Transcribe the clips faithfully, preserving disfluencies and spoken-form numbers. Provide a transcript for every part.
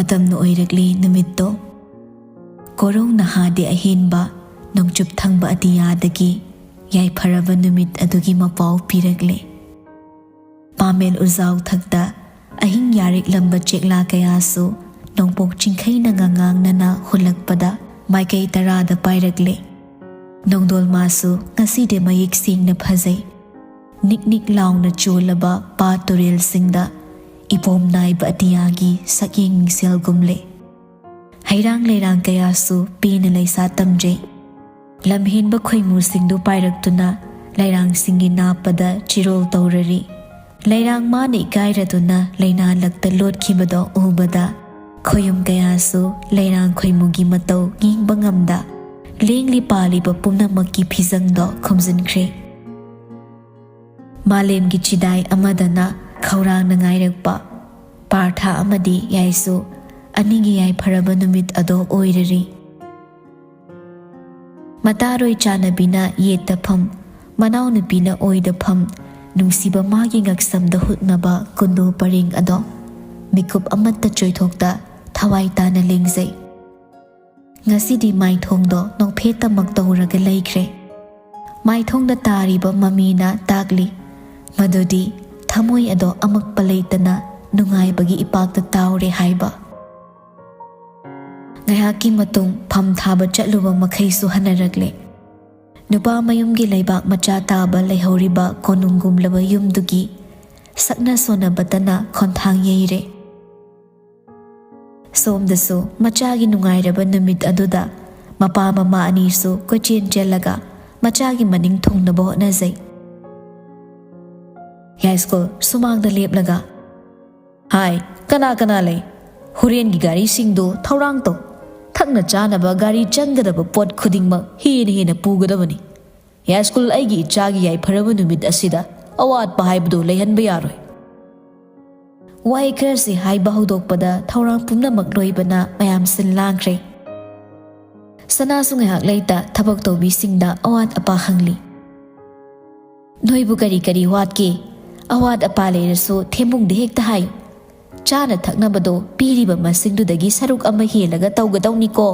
ꯃꯇꯝꯅ ꯑꯣꯏꯔꯛꯂꯤ ꯅꯨꯃꯤꯠꯇꯣ꯫ ꯀꯣꯔꯧ ꯅꯍꯥꯗꯤ ꯑꯍꯦꯟꯕ ꯅꯣꯡꯆꯨꯞ ꯊꯪꯕ ꯑꯇꯤꯌꯥꯗꯒꯤ ꯌꯥꯏꯐꯔꯕ ꯅꯨꯃꯤꯠ ꯑꯗꯨꯒꯤ ꯃꯄꯥꯎ ꯄꯤꯔꯛꯂꯦ꯫ ꯄꯥꯃꯦꯜ ꯎꯖꯥꯎ ꯊꯛꯇ ꯑꯍꯤꯡ ꯌꯥꯔꯤꯛꯂꯝꯕ ꯆꯦꯛꯂꯥ ꯀꯌꯥꯁꯨ ꯅꯣꯡꯄꯣꯛ ꯆꯤꯡꯈꯩꯅ ꯉꯉꯥꯡꯅꯅ ꯍꯨꯜꯂꯛꯄꯗ ꯃꯥꯏꯀꯩ ꯇꯔꯥꯗ ꯄꯥꯏꯔꯛꯂꯦ꯫ ꯅꯣꯡꯗꯣꯜ ꯃꯥꯁꯨ ꯉꯁꯤꯗꯤ ꯃꯌꯦꯛ ꯁꯦꯡꯅ ꯐꯖꯩ꯫ ꯅꯤꯛ ꯅꯤꯛ ꯂꯥꯎꯅ ꯆꯣꯜꯂꯕ ꯄꯥꯠ ꯇꯨꯔꯦꯜꯁꯤꯡꯗ ꯏꯄꯣꯝ ꯅꯥꯏꯕ ꯑꯇꯤꯌꯥꯒꯤ ꯁꯛꯌꯦꯡ ꯃꯤꯡꯁꯦꯜꯒꯨꯝꯂꯦ꯫ ꯍꯩꯔꯥꯡ ꯂꯩꯔꯥꯡ ꯀꯌꯥꯁꯨ ꯄꯦꯟꯅ ꯂꯩꯁꯥ ꯇꯝꯖꯩ꯫ ꯂꯝꯍꯦꯟꯕ ꯈꯣꯏꯃꯨꯁꯤꯡꯗꯨ ꯄꯥꯏꯔꯛꯇꯨꯅ ꯂꯩꯔꯥꯡꯁꯤꯡꯒꯤ ꯅꯥꯞꯄꯗ ꯆꯤꯔꯣꯜ ꯇꯧꯔꯔꯤ꯫ ꯂꯩꯔꯥꯡ ꯃꯥꯅ ꯏꯀꯥꯏꯔꯗꯨꯅ ꯂꯩꯅꯥ ꯂꯛꯇ ꯂꯣꯠꯈꯤꯕꯗꯣ ꯎꯕꯗ ꯈꯣꯌꯨꯝ ꯀꯌꯥꯁꯨ ꯂꯩꯔꯥꯡ ꯈꯣꯏꯃꯨꯒꯤ ꯃꯇꯧ ꯌꯦꯡꯕ ꯉꯝꯗ ꯂꯦꯡꯂꯤ ꯄꯥꯜꯂꯤꯕ ꯄꯨꯝꯅꯃꯛꯀꯤ ꯐꯤꯖꯪꯗꯣ ꯈꯨꯝꯖꯤꯟꯈ꯭ꯔꯦ꯫ ꯃꯥꯂꯦꯝꯒꯤ ꯆꯤꯗꯥꯏ ꯑꯃꯗꯅ ꯈꯧꯔꯥꯡꯅ ꯉꯥꯏꯔꯛꯄ ꯄꯥꯔꯊ ꯑꯃꯗꯤ ꯌꯥꯏꯁꯨ ꯑꯅꯤꯒꯤ ꯌꯥꯏꯐꯔꯕ ꯅꯨꯃꯤꯠ ꯑꯗꯣ ꯑꯣꯏꯔꯔꯤ꯫ ꯃꯇꯥꯔꯣꯏ ꯆꯥꯟꯅꯕꯤꯅ ꯌꯦꯠꯇ ꯐꯝ, ꯃꯅꯥꯎꯅꯨꯄꯤꯅ ꯑꯣꯏꯗ ꯐꯝ, ꯅꯨꯡꯁꯤꯕ ꯃꯥꯒꯤ ꯉꯛꯁꯝꯗ ꯍꯨꯠꯅꯕ ꯀꯨꯟꯗꯣ ꯄꯔꯦꯡ ꯑꯗꯣ ꯃꯤꯀꯨꯞ ꯑꯃꯠꯇ ꯆꯣꯏꯊꯣꯛꯇ ꯊꯋꯥꯏ ꯇꯥꯅ ꯂꯦꯡꯖꯩ꯫ ꯉꯁꯤꯗꯤ ꯃꯥꯏꯊꯣꯡꯗꯣ ꯅꯣꯛꯐꯦꯠꯇꯃꯛ ꯇꯧꯔꯒ ꯂꯩꯈ꯭ꯔꯦ꯫ ꯃꯥꯏꯊꯣꯡꯗ ꯇꯥꯔꯤꯕ ꯃꯃꯤꯅ ꯇꯥꯛꯂꯤ ꯃꯗꯨꯗꯤ ꯊꯃꯣꯏ ꯑꯗꯣ ꯑꯃꯛꯄ ꯂꯩꯇꯅ ꯅꯨꯡꯉꯥꯏꯕꯒꯤ ꯏꯄꯥꯛꯇ ꯇꯥꯎꯔꯦ ꯍꯥꯏꯕ꯫ ꯉꯥꯏꯍꯥꯛꯀꯤ ꯃꯇꯨꯡ ꯐꯝ ꯊꯥꯕ ꯆꯠꯂꯨꯕ ꯃꯈꯩꯁꯨ ꯍꯟꯅꯔꯛꯂꯦ꯫ ꯅꯨꯄꯥ ꯃꯌꯨꯝꯒꯤ ꯂꯩꯕꯥꯛ ꯃꯆꯥ ꯇꯥꯕ ꯂꯩꯍꯧꯔꯤꯕ ꯀꯣꯅꯨꯡꯒꯨꯝꯂꯕ ꯌꯨꯝꯗꯨꯒꯤ ꯁꯛꯅ ꯁꯣꯟꯅꯕꯇꯅ ꯈꯣꯟꯊꯥꯡ ꯌꯩꯔꯦ꯫ ꯁꯣꯝꯗꯁꯨ ꯃꯆꯥꯒꯤ ꯅꯨꯡꯉꯥꯏꯔꯕ ꯅꯨꯃꯤꯠ ꯑꯗꯨꯗ ꯃꯄꯥ ꯃꯃꯥ ꯑꯅꯤꯁꯨ ꯀꯣꯏꯆꯦꯟ ꯆꯦꯜꯂꯒ ꯃꯆꯥꯒꯤ ꯃꯅꯤꯡ ꯊꯨꯡꯅꯕ ꯍꯣꯠꯅꯖꯩ꯫ ꯌꯥꯏꯁ꯭ꯀꯨꯜ ꯁꯨꯃꯥꯡꯗ ꯂꯦꯞꯂꯒ, "ꯍꯥꯏ, ꯀꯅꯥ ꯀꯅꯥ ꯂꯩ? ꯍꯣꯔꯦꯟꯒꯤ ꯒꯥꯔꯤꯁꯤꯡꯗꯨ ꯊꯧꯔꯥꯡ ꯇꯧ꯫ ꯊꯛꯅ ꯆꯥꯅꯕ ꯒꯥꯔꯤ ꯆꯪꯒꯗꯕ ꯄꯣꯠ ꯈꯨꯗꯤꯡꯃꯛ ꯍꯦꯟꯅ ꯍꯦꯟꯅ ꯄꯨꯒꯗꯕꯅꯤ꯫ ꯌꯥꯏꯁ꯭ꯀꯨꯜ ꯑꯩꯒꯤ ꯏꯆꯥꯒꯤ ꯌꯥꯏꯐꯔꯕ ꯅꯨꯃꯤꯠ ꯑꯁꯤꯗ ꯑꯋꯥꯠꯄ ꯍꯥꯏꯕꯗꯨ ꯂꯩꯍꯟꯕ ꯌꯥꯔꯣꯏ꯫" ꯋꯥꯍꯩ ꯈꯔꯁꯤ ꯍꯥꯏꯕ ꯍꯧꯗꯣꯛꯄꯗ ꯊꯧꯔꯥꯡ ꯄꯨꯝꯅꯃꯛ ꯂꯣꯏꯕꯅ ꯃꯌꯥꯝ ꯁꯤꯟ ꯂꯥꯡꯈ꯭ꯔꯦ꯫ ꯁꯅꯥꯁꯨ ꯉꯥꯏꯍꯥꯛ ꯂꯩꯇ ꯊꯕꯛ ꯇꯧꯕꯤꯁꯤꯡꯗ ꯑꯋꯥꯠ ꯑꯄꯥ ꯍꯪꯂꯤ꯫ "ꯅꯣꯏꯕꯨ ꯀꯔꯤ ꯀꯔꯤ ꯋꯥꯠꯀꯦ? ꯑꯋꯥꯠ ꯑꯄꯥ ꯂꯩꯔꯁꯨ ꯊꯦꯝꯃꯨꯡꯗ ꯍꯦꯛꯇ ꯍꯥꯏꯌꯨ꯫ ꯆꯥꯅ ꯊꯛꯅꯕꯗꯣ ꯄꯤꯔꯤꯕ ꯃꯁꯤꯡꯗꯨꯗꯒꯤ ꯁꯔꯨꯛ ꯑꯃ ꯍꯦꯜꯂꯒ ꯇꯧꯒꯗꯧꯅꯤꯀꯣ꯫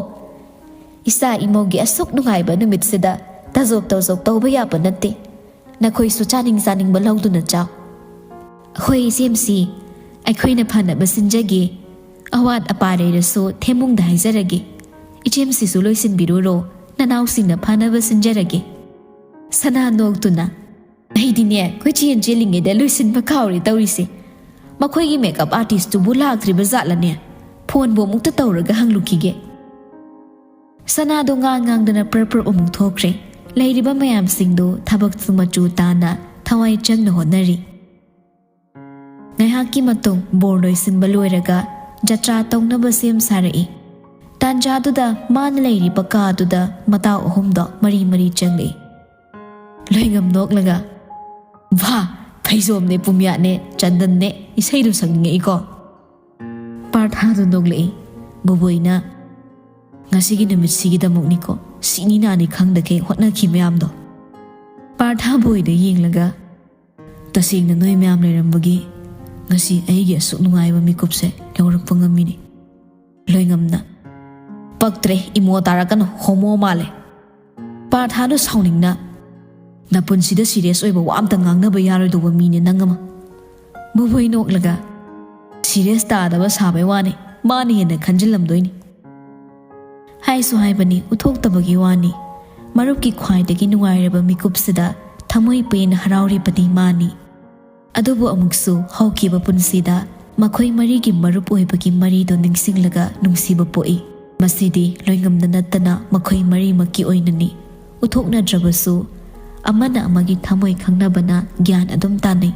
ꯏꯆꯥ ꯏꯃꯧꯒꯤ ꯑꯁꯨꯛ ꯅꯨꯡꯉꯥꯏꯕ ꯅꯨꯃꯤꯠꯁꯤꯗ ꯇꯥꯖꯣꯞ ꯇꯧꯖꯣꯞ ꯇꯧꯕ ꯌꯥꯕ ꯅꯠꯇꯦ꯫ ꯅꯈꯣꯏꯁꯨ ꯆꯥꯅꯤꯡ ꯆꯥꯅꯤꯡꯕ ꯂꯧꯗꯨꯅ ꯆꯥꯎ꯫ ꯍꯣꯏ ꯏꯆꯦꯝꯁꯤ, ꯑꯩꯈꯣꯏꯅ ꯐꯅꯕ ꯁꯤꯟꯖꯒꯦ꯫ ꯑꯋꯥꯠ ꯑꯄꯥ ꯂꯩꯔꯁꯨ ꯊꯦꯝꯃꯨꯡꯗ ꯍꯥꯏꯖꯔꯒꯦ꯫ ꯏꯆꯦꯝꯁꯤꯁꯨ ꯂꯣꯏꯁꯤꯟꯕꯤꯔꯨꯔꯣ, ꯅꯅꯥꯎꯁꯤꯡꯅ ꯐꯅꯕ ꯁꯤꯟꯖꯔꯒꯦ꯫ ꯁꯅꯥ ꯅꯣꯛꯇꯨꯅ, ꯑꯩꯗꯤꯅꯦ ꯀꯣꯏꯆꯦꯟ ꯆꯦꯜꯂꯤꯉꯩꯗ ꯂꯣꯏꯁꯤꯟꯕ ꯀꯥꯎꯔꯦ ꯇꯧꯔꯤꯁꯦ꯫ ꯃꯈꯣꯏꯒꯤ ꯃꯦꯀꯞ ꯑꯥꯔꯇꯤꯁꯇꯨꯕꯨ ꯂꯥꯛꯇ꯭ꯔꯤꯕ ꯖꯥꯠꯂꯅꯦ? ꯐꯣꯟꯕꯨ ꯑꯃꯨꯛꯇ ꯇꯧꯔꯒ ꯍꯪꯂꯨꯈꯤꯒꯦ꯫ ꯁꯅꯥꯗꯣ ꯉꯥꯡ ꯉꯥꯡꯗꯅ ꯄ꯭ꯔꯞ ꯄ꯭ꯔꯞ ꯑꯃꯨꯛ ꯊꯣꯛꯈ꯭ꯔꯦ꯫ ꯂꯩꯔꯤꯕ ꯃꯌꯥꯝꯁꯤꯡꯗꯨ ꯊꯕꯛꯁꯨ ꯃꯆꯨ ꯇꯥꯅ ꯊꯋꯥꯏ ꯆꯪꯅ ꯍꯣꯠꯅꯔꯤ꯫ ꯉꯥꯏꯍꯥꯛꯀꯤ ꯃꯇꯨꯡ ꯕꯣꯔ ꯂꯣꯏꯁꯤꯟꯕ ꯂꯣꯏꯔꯒ ꯖꯇ꯭ꯔꯥ ꯇꯧꯅꯕ ꯁꯦꯝ ꯁꯥꯔꯛꯏ꯫ ꯇꯥꯟꯖꯥꯗꯨꯗ ꯃꯥꯅ ꯂꯩꯔꯤꯕ ꯀꯥꯗꯨꯗ ꯃꯇꯥꯎ ꯑꯍꯨꯝꯗꯣ ꯃꯔꯤ ꯃꯔꯤ ꯆꯪꯂꯛꯏ꯫ ꯂꯣꯏꯉꯝ ꯅꯣꯛꯂꯒ, "ꯚꯥ, ꯐꯩꯖꯣꯝꯅꯦ, ꯄꯨꯝꯌꯥꯠꯅꯦ, ꯆꯟꯗꯟꯅꯦ, ꯏꯁꯩꯗꯨ ꯁꯛꯅꯤꯡꯉꯛꯏꯀꯣ?" ꯄꯥꯔꯊꯥꯗꯨ ꯅꯣꯛꯂꯛꯏ꯫ ꯕꯣꯕꯣꯏꯅ, "ꯉꯁꯤꯒꯤ ꯅꯨꯃꯤꯠꯁꯤꯒꯤꯗꯃꯛꯅꯤꯀꯣ ꯁꯤꯅꯤ ꯅꯥꯅꯤ ꯈꯪꯗꯈꯩ ꯍꯣꯠꯅꯈꯤ ꯃꯌꯥꯝꯗꯣ?" ꯄꯥꯔꯊꯥ ꯕꯣꯏꯗ ꯌꯦꯡꯂꯒ, "ꯇꯁꯦꯡꯅ ꯅꯣꯏ ꯃꯌꯥꯝ ꯂꯩꯔꯝꯕꯒꯤ ꯉꯁꯤ ꯑꯩꯒꯤ ꯑꯁꯨꯛ ꯅꯨꯡꯉꯥꯏꯕ ꯃꯤꯀꯨꯞꯁꯦ ꯌꯧꯔꯛꯄ ꯉꯝꯃꯤꯅꯤ꯫" ꯂꯣꯏꯉꯝꯅ, "ꯄꯛꯇ꯭ꯔꯦ, ꯏꯃꯣ ꯇꯥꯔꯛꯀꯅꯨ, ꯍꯣꯃꯣ ꯃꯥꯜꯂꯦ꯫" ꯄꯥꯔꯊꯥꯗꯨ ꯁꯥꯎꯅꯤꯡꯅ, "ꯅꯄꯨꯟꯁꯤꯗ ꯁꯤꯔꯤꯌꯁ ꯑꯣꯏꯕ ꯋꯥ ꯑꯝꯇ ꯉꯥꯡꯅꯕ ꯌꯥꯔꯣꯏꯗꯧꯕ ꯃꯤꯅꯦ ꯅꯪ ꯑꯃ꯫" ꯕꯣꯕꯣꯏ ꯅꯣꯛꯂꯒ, "ꯁꯤꯔꯤꯌꯁ ꯇꯥꯗꯕ ꯁꯥꯕꯩ ꯋꯥꯅꯤ, ꯃꯥꯅ ꯍꯦꯟꯅ ꯈꯟꯖꯤꯜꯂꯝꯗꯣꯏꯅꯤ꯫" ꯍꯥꯏꯁꯨ ꯍꯥꯏꯕꯅꯤ, ꯎꯠꯊꯣꯛꯇꯕꯒꯤ ꯋꯥꯅꯤ꯫ ꯃꯔꯨꯞꯀꯤ ꯈ꯭ꯋꯥꯏꯗꯒꯤ ꯅꯨꯡꯉꯥꯏꯔꯕ ꯃꯤꯀꯨꯞꯁꯤꯗ ꯊꯃꯣꯏ ꯄꯦꯟꯅ ꯍꯔꯥꯎꯔꯤꯕꯗꯤ ꯃꯥꯅꯤ꯫ ꯑꯗꯨꯕꯨ ꯑꯃꯨꯛꯁꯨ ꯍꯧꯈꯤꯕ ꯄꯨꯟꯁꯤꯗ ꯃꯈꯣꯏ ꯃꯔꯤꯒꯤ ꯃꯔꯨꯞ ꯑꯣꯏꯕꯒꯤ ꯃꯔꯤꯗꯣ ꯅꯤꯡꯁꯤꯡꯂꯒ ꯅꯨꯡꯁꯤꯕ ꯄꯣꯛꯏ꯫ ꯃꯁꯤꯗꯤ ꯂꯣꯏꯉꯝꯅ ꯅꯠꯇꯅ ꯃꯈꯣꯏ ꯃꯔꯤꯃꯛꯀꯤ ꯑꯣꯏꯅꯅꯤ꯫ ꯎꯠꯊꯣꯛꯅꯗ꯭ꯔꯕꯁꯨ ꯑꯃꯅ ꯑꯃꯒꯤ ꯊꯃꯣꯏ ꯈꯪꯅꯕꯅ ꯒ꯭ꯌꯥꯟ ꯑꯗꯨꯝ ꯇꯥꯟꯅꯩ꯫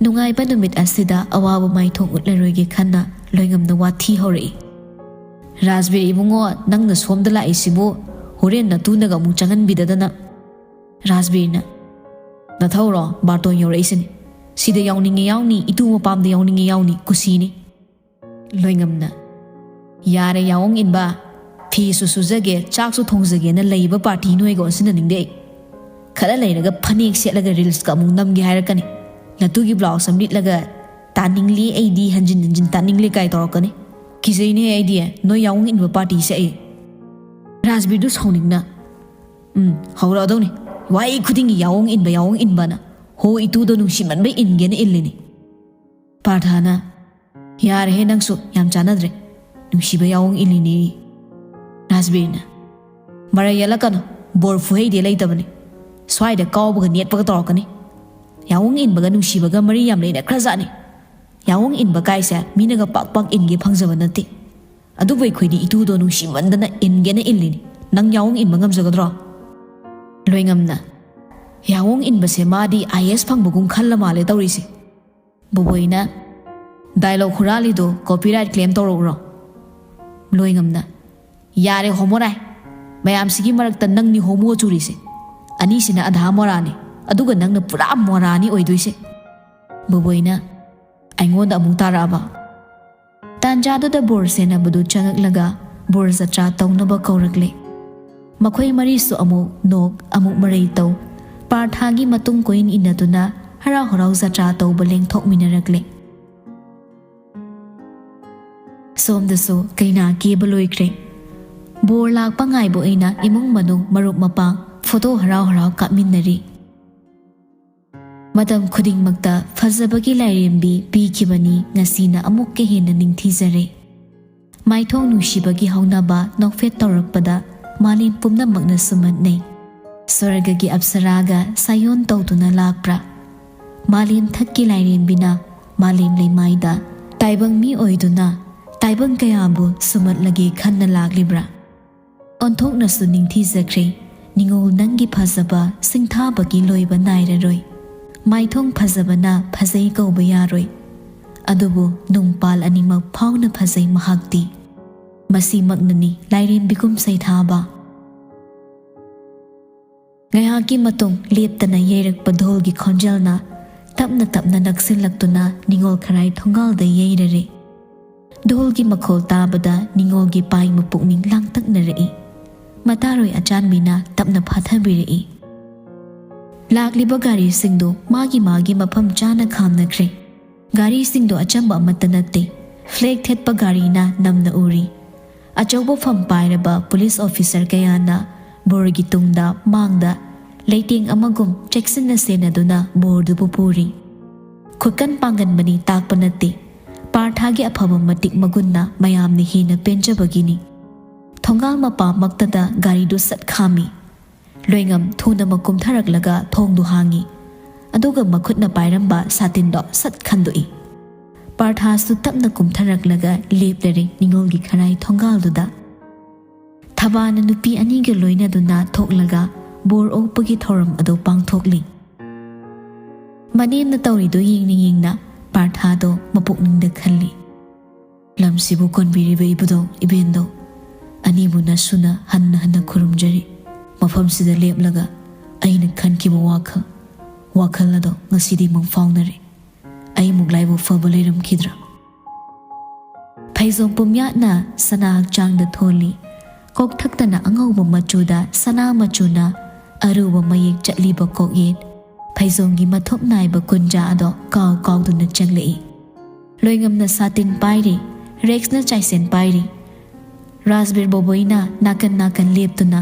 ꯅꯨꯡꯉꯥꯏꯕ ꯅꯨꯃꯤꯠ ꯑꯁꯤꯗ ꯑꯋꯥꯕ ꯃꯥꯏꯊꯣꯡ ꯎꯠꯂꯔꯣꯏꯒꯦ ꯈꯟꯅ ꯂꯣꯏꯉꯝꯅ ꯋꯥꯊꯤ ꯍꯧꯔꯛꯏ꯫ "ꯔꯥꯖꯕꯤꯔ ꯏꯕꯨꯡꯉꯣ, ꯅꯪꯅ ꯁꯣꯝꯗ ꯂꯥꯛꯏꯁꯤꯕꯨ ꯍꯣꯔꯦꯟ ꯅꯇꯨꯅꯒ ꯑꯃꯨꯛ ꯆꯪꯍꯟꯕꯤꯗꯗꯅ꯫" ꯔꯥꯖꯕꯤꯔꯅ, "ꯅꯊꯧꯔꯣ ꯕꯥꯔꯇꯣꯟ ꯌꯧꯔꯛꯏꯁꯤꯅꯤ꯫ ꯁꯤꯗ ꯌꯥꯎꯅꯤꯡꯉꯦ ꯌꯥꯎꯅꯤ, ꯏꯇꯨ ꯃꯄꯥꯝꯗ ꯌꯥꯎꯅꯤꯡꯉꯦ ꯌꯥꯎꯅꯤ, ꯀꯨꯁꯤꯅꯤ꯫" ꯂꯣꯏꯉꯝꯅ, "ꯌꯥꯔꯦ ꯌꯥꯑꯣꯡ ꯏꯟꯕ, ꯐꯤꯁꯨ ꯁꯨꯖꯒꯦ, ꯆꯥꯛꯁꯨ ꯊꯣꯡꯖꯒꯦꯅ ꯂꯩꯕ ꯄꯥꯔꯇꯤ ꯅꯣꯏꯒ ꯑꯣꯟꯁꯤꯟꯅꯅꯤꯡꯗꯦ ꯑꯩ꯫ ꯈꯔ ꯂꯩꯔꯒ ꯐꯅꯦꯛ ꯁꯦꯠꯂꯒ ꯔꯤꯜꯁꯀ ꯑꯃꯨꯛ ꯅꯝꯒꯦ ꯍꯥꯏꯔꯛꯀꯅꯤ꯫ ꯅꯇꯨꯒꯤ ꯕ꯭ꯂꯥꯎꯁ ꯑꯃ ꯂꯤꯠꯂꯒ "ꯇꯥꯅꯤꯡꯂꯤ ꯑꯩꯗꯤ, ꯍꯟꯖꯤꯟ ꯍꯟꯖꯤꯟ ꯇꯥꯅꯤꯡꯂꯤ" ꯀꯥꯏ ꯇꯧꯔꯛꯀꯅꯤ꯫ "ꯀꯤꯖꯩꯅꯦ ꯑꯩꯗꯤ, ꯅꯣꯏ ꯌꯥꯑꯣꯡ ꯏꯟꯕ ꯄꯥꯔꯇꯤꯁꯦ ꯑꯩ"꯫ ꯔꯥꯖꯕꯤꯔꯗꯨ ꯁꯥꯎꯅꯤꯡꯅ, "ꯎꯝ, ꯍꯧꯔꯛꯑꯗꯧꯅꯤ꯫ ꯋꯥꯍꯩ ꯈꯨꯗꯤꯡꯒꯤ ꯌꯥꯑꯣꯡ ꯏꯟꯕ, ꯌꯥꯑꯣꯡ ꯏꯟꯕꯅ꯫ ꯍꯣ, ꯏꯇꯨꯗꯣ ꯅꯨꯡꯁꯤꯃꯟꯕꯩ ꯏꯟꯒꯦꯅ ꯏꯜꯂꯤꯅꯤ"꯫ ꯄꯥꯔꯊꯥꯅ, "ꯌꯥꯔꯦꯍꯦ ꯅꯪꯁꯨ, ꯌꯥꯝ ꯆꯥꯟꯅꯗ꯭ꯔꯦ꯫ ꯅꯨꯡꯁꯤꯕ ꯌꯥꯑꯣꯡ ꯏꯜꯂꯤꯅꯦ"꯫ ꯔꯥꯖꯕꯤꯔꯅ, "ꯃꯔꯩ ꯌꯦꯠꯂꯛꯀꯅꯨ, ꯕꯣꯔ ꯐꯨꯍꯩꯗꯦ ꯂꯩꯇꯕꯅꯤ꯫ ꯁ꯭ꯋꯥꯏꯗ ꯀꯥꯎꯕꯒ ꯅꯦꯠꯄꯒ ꯇꯧꯔꯛꯀꯅꯤ꯫ ꯌꯥꯑꯣꯡ ꯏꯟꯕꯒ ꯅꯨꯡꯁꯤꯕꯒ ꯃꯔꯤ ꯌꯥꯝ ꯂꯩꯅꯈ꯭ꯔꯖꯥꯠꯅꯤ꯫ ꯌꯥꯑꯣꯡ ꯏꯟꯕ ꯀꯥꯏꯁꯦ ꯃꯤꯅꯒ ꯄꯥꯛ ꯄꯥꯛ ꯏꯟꯒꯦ ꯐꯪꯖꯕ ꯅꯠꯇꯦ꯫ ꯑꯗꯨꯕꯨ ꯑꯩꯈꯣꯏꯗꯤ ꯏꯇꯨꯗꯣ ꯅꯨꯡꯁꯤꯃꯟꯗꯅ ꯏꯟꯒꯦꯅ ꯏꯜꯂꯤꯅꯤ꯫ ꯅꯪ ꯌꯥꯑꯣꯡ ꯏꯟꯕ ꯉꯝꯖꯒꯗ꯭ꯔꯣ?" ꯂꯣꯏꯉꯝꯅ, "ꯌꯥꯑꯣꯡ ꯏꯟꯕꯁꯦ ꯃꯥꯗꯤ ꯑꯥꯏ ꯑꯦꯁ ꯐꯪꯕꯒꯨꯝ ꯈꯜꯂ ꯃꯥꯜꯂꯦ ꯇꯧꯔꯤꯁꯦ"꯫ ꯕꯣꯕꯣꯏꯅ, "ꯗꯥꯏꯂꯣꯛ ꯍꯨꯔꯥꯜꯂꯤꯗꯣ ꯀꯣꯄꯤꯔꯥꯏꯠ ꯀ꯭ꯂꯦꯝ ꯇꯧꯔꯛꯎꯔꯣ?" ꯂꯣꯏꯉꯝꯅ, "ꯌꯥꯔꯦ ꯍꯣꯃꯣꯔꯥꯏ, ꯃꯌꯥꯝꯁꯤꯒꯤ ꯃꯔꯛꯇ ꯅꯪꯅꯤ ꯍꯣꯃꯣ ꯆꯨꯔꯤꯁꯦ꯫ ꯑꯅꯤꯁꯤꯅ ꯑꯙꯥ ꯃꯣꯔꯥꯅꯤ, ꯑꯗꯨꯒ ꯅꯪꯅ ꯄꯨꯔꯥ ꯃꯣꯔꯥꯅꯤ ꯑꯣꯏꯗꯣꯏꯁꯦ"꯫ ꯕꯣꯕꯣꯏꯅ, "ꯑꯩꯉꯣꯟꯗ ꯑꯃꯨꯛ ꯇꯥꯔꯛꯑꯕ?" ꯇꯥꯟꯖꯥꯗꯨꯗ ꯕꯣꯔ ꯁꯦꯟꯅꯕꯗꯨ ꯆꯪꯉꯛꯂꯒ ꯕꯣꯔ ꯖꯇ꯭ꯔꯥ ꯇꯧꯅꯕ ꯀꯧꯔꯛꯂꯦ꯫ ꯃꯈꯣꯏ ꯃꯔꯤꯁꯨ ꯑꯃꯨꯛ ꯅꯣꯛ, ꯑꯃꯨꯛ ꯃꯔꯩ ꯇꯧ, ꯄꯥꯔꯊꯥꯒꯤ ꯃꯇꯨꯡ ꯀꯣꯏꯏꯟ ꯏꯟꯅꯗꯨꯅ ꯍꯔꯥꯎ ꯍꯔꯥꯎ ꯖꯇ꯭ꯔꯥ ꯇꯧꯕ ꯂꯦꯡꯊꯣꯛꯃꯤꯟꯅꯔꯛꯂꯦ꯫ ꯁꯣꯝꯗꯁꯨ ꯀꯩꯅꯥ ꯀꯦꯕ ꯂꯣꯏꯈ꯭ꯔꯦ꯫ ꯕꯣꯔ ꯂꯥꯛꯄ ꯉꯥꯏꯕ ꯑꯣꯏꯅ ꯏꯃꯨꯡ ꯃꯅꯨꯡ, ꯃꯔꯨꯞ ꯃꯄꯥꯡ ꯐꯣꯇꯣ ꯍꯔꯥꯎ ꯍꯔꯥꯎ ꯀꯥꯞꯃꯤꯟꯅꯔꯤ꯫ ꯃꯇꯝ ꯈꯨꯗꯤꯡꯃꯛꯇ ꯐꯖꯕꯒꯤ ꯂꯥꯏꯔꯦꯝꯕꯤ ꯄꯤꯈꯤꯕꯅꯤ, ꯉꯁꯤꯅ ꯑꯃꯨꯛꯀ ꯍꯦꯟꯅ ꯅꯤꯡꯊꯤꯖꯔꯦ꯫ ꯃꯥꯏꯊꯣꯡ ꯅꯨꯡꯁꯤꯕꯒꯤ ꯍꯧꯅꯕ ꯅꯣꯛꯐꯦꯠ ꯇꯧꯔꯛꯄꯗ ꯃꯥꯂꯦꯝ ꯄꯨꯝꯅꯃꯛꯅ ꯁꯨꯝꯍꯠꯅꯩ꯫ ꯁ꯭ꯋꯔꯒꯒꯤ ꯑꯞꯁꯔꯥꯒ ꯁꯥꯌꯣꯟ ꯇꯧꯗꯨꯅ ꯂꯥꯛꯄ꯭ꯔꯥ? ꯃꯥꯂꯦꯝ ꯊꯛꯀꯤ ꯂꯥꯏꯔꯦꯝꯕꯤꯅ ꯃꯥꯂꯦꯝ ꯂꯩꯃꯥꯏꯗ ꯇꯥꯏꯕꯪ ꯃꯤ ꯑꯣꯏꯗꯨꯅ ꯇꯥꯏꯕꯪ ꯀꯌꯥꯕꯨ ꯁꯨꯝꯍꯠꯂꯒꯦ ꯈꯟꯅ ꯂꯥꯛꯂꯤꯕ꯭ꯔꯥ? ꯑꯣꯟꯊꯣꯛꯅꯁꯨ ꯅꯤꯡꯊꯤꯖꯈ꯭ꯔꯦ꯫ ꯅꯤꯉꯣꯜ ꯅꯪꯒꯤ ꯐꯖꯕ ꯁꯤꯡꯊꯥꯕꯒꯤ ꯂꯣꯏꯕ ꯅꯥꯏꯔꯔꯣꯏ꯫ ꯃꯥꯏꯊꯣꯡ ꯐꯖꯕꯅ ꯐꯖꯩ ꯀꯧꯕ ꯌꯥꯔꯣꯏ꯫ ꯑꯗꯨꯕꯨ ꯅꯨꯡꯄꯥꯜ ꯑꯅꯤꯃꯛ ꯐꯥꯎꯅ ꯐꯖꯩ ꯃꯍꯥꯛꯇꯤ꯫ ꯃꯁꯤꯃꯛꯅꯅꯤ ꯂꯥꯏꯔꯦꯝꯕꯤꯒꯨꯝ ꯁꯩꯊꯥꯕ꯫ ꯉꯥꯏꯍꯥꯛꯀꯤ ꯃꯇꯨꯡ ꯂꯦꯞꯇꯅ ꯌꯩꯔꯛꯄ ꯙꯣꯜꯒꯤ ꯈꯣꯟꯖꯦꯜꯅ ꯇꯞꯅ ꯇꯞꯅ ꯅꯛꯁꯤꯜꯂꯛꯇꯨꯅ ꯅꯤꯉꯣꯜ ꯈꯔꯥꯏ ꯊꯣꯡꯒꯥꯜꯗ ꯌꯩꯔꯔꯦ꯫ ꯙꯣꯜꯒꯤ ꯃꯈꯣꯜ ꯇꯥꯕꯗ ꯅꯤꯉꯣꯜꯒꯤ ꯄꯥꯏꯃ ꯄꯨꯛꯅꯤꯡ ꯂꯥꯡꯇꯛꯅꯔꯛꯏ꯫ ꯃꯇꯥꯔꯣꯏ ꯑꯆꯥꯟꯕꯤꯅ ꯇꯞꯅ ꯐꯥꯊꯕꯤꯔꯛꯏ꯫ ꯂꯥꯛꯂꯤꯕ ꯒꯥꯔꯤꯁꯤꯡꯗꯨ ꯃꯥꯒꯤ ꯃꯥꯒꯤ ꯃꯐꯝ ꯆꯥꯅ ꯈꯥꯝꯅꯈ꯭ꯔꯦ꯫ ꯒꯥꯔꯤꯁꯤꯡꯗꯣ ꯑꯆꯝꯕ ꯑꯃꯠꯇ ꯅꯠꯇꯦ꯫ ꯐ꯭ꯂꯦꯒ ꯊꯦꯠꯄ ꯒꯥꯔꯤꯅ ꯅꯝꯅ ꯎꯔꯤ꯫ ꯑꯆꯧꯕ ꯐꯝ ꯄꯥꯏꯔꯕ ꯄꯨꯂꯤꯁ ꯑꯣꯐꯤꯁꯔ ꯀꯌꯥꯅ ꯕꯣꯔꯒꯤ ꯇꯨꯡꯗ, ꯃꯥꯡꯗ, ꯂꯩꯇꯦꯡ ꯑꯃꯒꯨꯝ ꯆꯦꯛꯁꯤꯟꯅ ꯁꯦꯟꯅꯗꯨꯅ ꯕꯣꯔꯗꯨꯕꯨ ꯄꯨꯔꯤ꯫ ꯈꯨꯀꯟ ꯄꯥꯡꯒꯟꯕꯅꯤ ꯇꯥꯛꯄ ꯅꯠꯇꯦ꯫ ꯄꯥꯔꯊꯥꯒꯤ ꯑꯐꯕ ꯃꯇꯤꯛ ꯃꯒꯨꯟꯅ ꯃꯌꯥꯝꯅ ꯍꯦꯟꯅ ꯄꯦꯟꯖꯕꯒꯤꯅꯤ꯫ ꯊꯣꯡꯒꯥꯜ ꯃꯄꯥꯃꯛꯇꯗ ꯒꯥꯔꯤꯗꯨ ꯁꯠ ꯈꯥꯝꯃꯤ꯫ ꯂꯣꯏꯉꯝ ꯊꯨꯅꯃꯛ ꯀꯨꯝꯊꯔꯛꯂꯒ ꯊꯣꯡꯗꯨ ꯍꯥꯡꯉꯤ꯫ ꯑꯗꯨꯒ ꯃꯈꯨꯠꯅ ꯄꯥꯏꯔꯝꯕ ꯁꯥꯇꯤꯟꯗꯣ ꯁꯠ ꯈꯟꯗꯣꯛꯏ꯫ ꯄꯥꯔꯊꯥꯁꯨ ꯇꯞꯅ ꯀꯨꯝꯊꯔꯛꯂꯒ ꯂꯦꯞꯂꯔꯦ ꯅꯤꯉꯣꯜꯒꯤ ꯈꯔꯥꯏ ꯊꯣꯡꯒꯥꯜꯗꯨꯗ꯫ ꯊꯕꯥꯅ ꯅꯨꯄꯤ ꯑꯅꯤꯒ ꯂꯣꯏꯅꯗꯨꯅ ꯊꯣꯛꯂꯒ ꯕꯣꯔ ꯑꯣꯛꯄꯒꯤ ꯊꯧꯔꯝ ꯑꯗꯨ ꯄꯥꯡꯊꯣꯛꯂꯤ꯫ ꯃꯅꯦꯝꯅ ꯇꯧꯔꯤꯗꯨ ꯌꯦꯡꯅ ꯌꯦꯡꯅ ꯄꯥꯔꯊꯥꯗꯣ ꯃꯄꯨꯛꯅꯤꯡꯗ ꯈꯜꯂꯤ꯫ "ꯂꯝꯁꯤꯕꯨ ꯀꯣꯟꯕꯤꯔꯤꯕ ꯏꯕꯨꯙꯧ ꯏꯕꯦꯟꯗꯧ ꯑꯅꯤꯕꯨ ꯅꯁꯨꯅ ꯍꯟꯅ ꯍꯟꯅ ꯈꯨꯔꯨꯝꯖꯔꯤ꯫ ꯃꯐꯝꯁꯤꯗ ꯂꯦꯞꯂꯒ ꯑꯩꯅ ꯈꯟꯈꯤꯕ ꯋꯥꯈꯜ, ꯋꯥꯈꯜ ꯑꯗꯣ ꯉꯁꯤꯗꯤ ꯃꯪ ꯐꯥꯎꯅꯔꯦ꯫ ꯑꯩꯃꯨꯛ ꯂꯥꯏꯕꯛ ꯐꯕ ꯂꯩꯔꯝꯈꯤꯗ꯭ꯔꯥ?" ꯐꯩꯖꯣꯝ ꯄꯨꯝꯌꯥꯠꯅ ꯁꯅꯥ ꯍꯛꯆꯥꯡꯗ ꯊꯣꯜꯂꯤ꯫ ꯀꯣꯛꯊꯛꯇꯅ ꯑꯉꯧꯕ ꯃꯆꯨꯗ ꯁꯅꯥ ꯃꯆꯨꯅ ꯑꯔꯨꯕ ꯃꯌꯦꯛ ꯆꯠꯂꯤꯕ ꯀꯣꯛꯌꯦꯠ, ꯐꯩꯖꯣꯝꯒꯤ ꯃꯊꯨꯞ ꯅꯥꯏꯕ ꯀꯨꯟꯖꯥ ꯑꯗꯣ ꯀꯥꯎ ꯀꯥꯎꯗꯨꯅ ꯆꯪꯂꯛꯏ꯫ ꯂꯣꯏꯉꯝꯅ ꯁꯥꯇꯤꯟ ꯄꯥꯏꯔꯤ, ꯔꯦꯛꯁꯅ ꯆꯥꯏꯁꯦꯟ ꯄꯥꯏꯔꯤ꯫ ꯔꯥꯖꯕꯤꯔ ꯕꯣꯕꯣꯏꯅ ꯅꯥꯀꯟ ꯅꯥꯀꯟ ꯂꯦꯞꯇꯨꯅ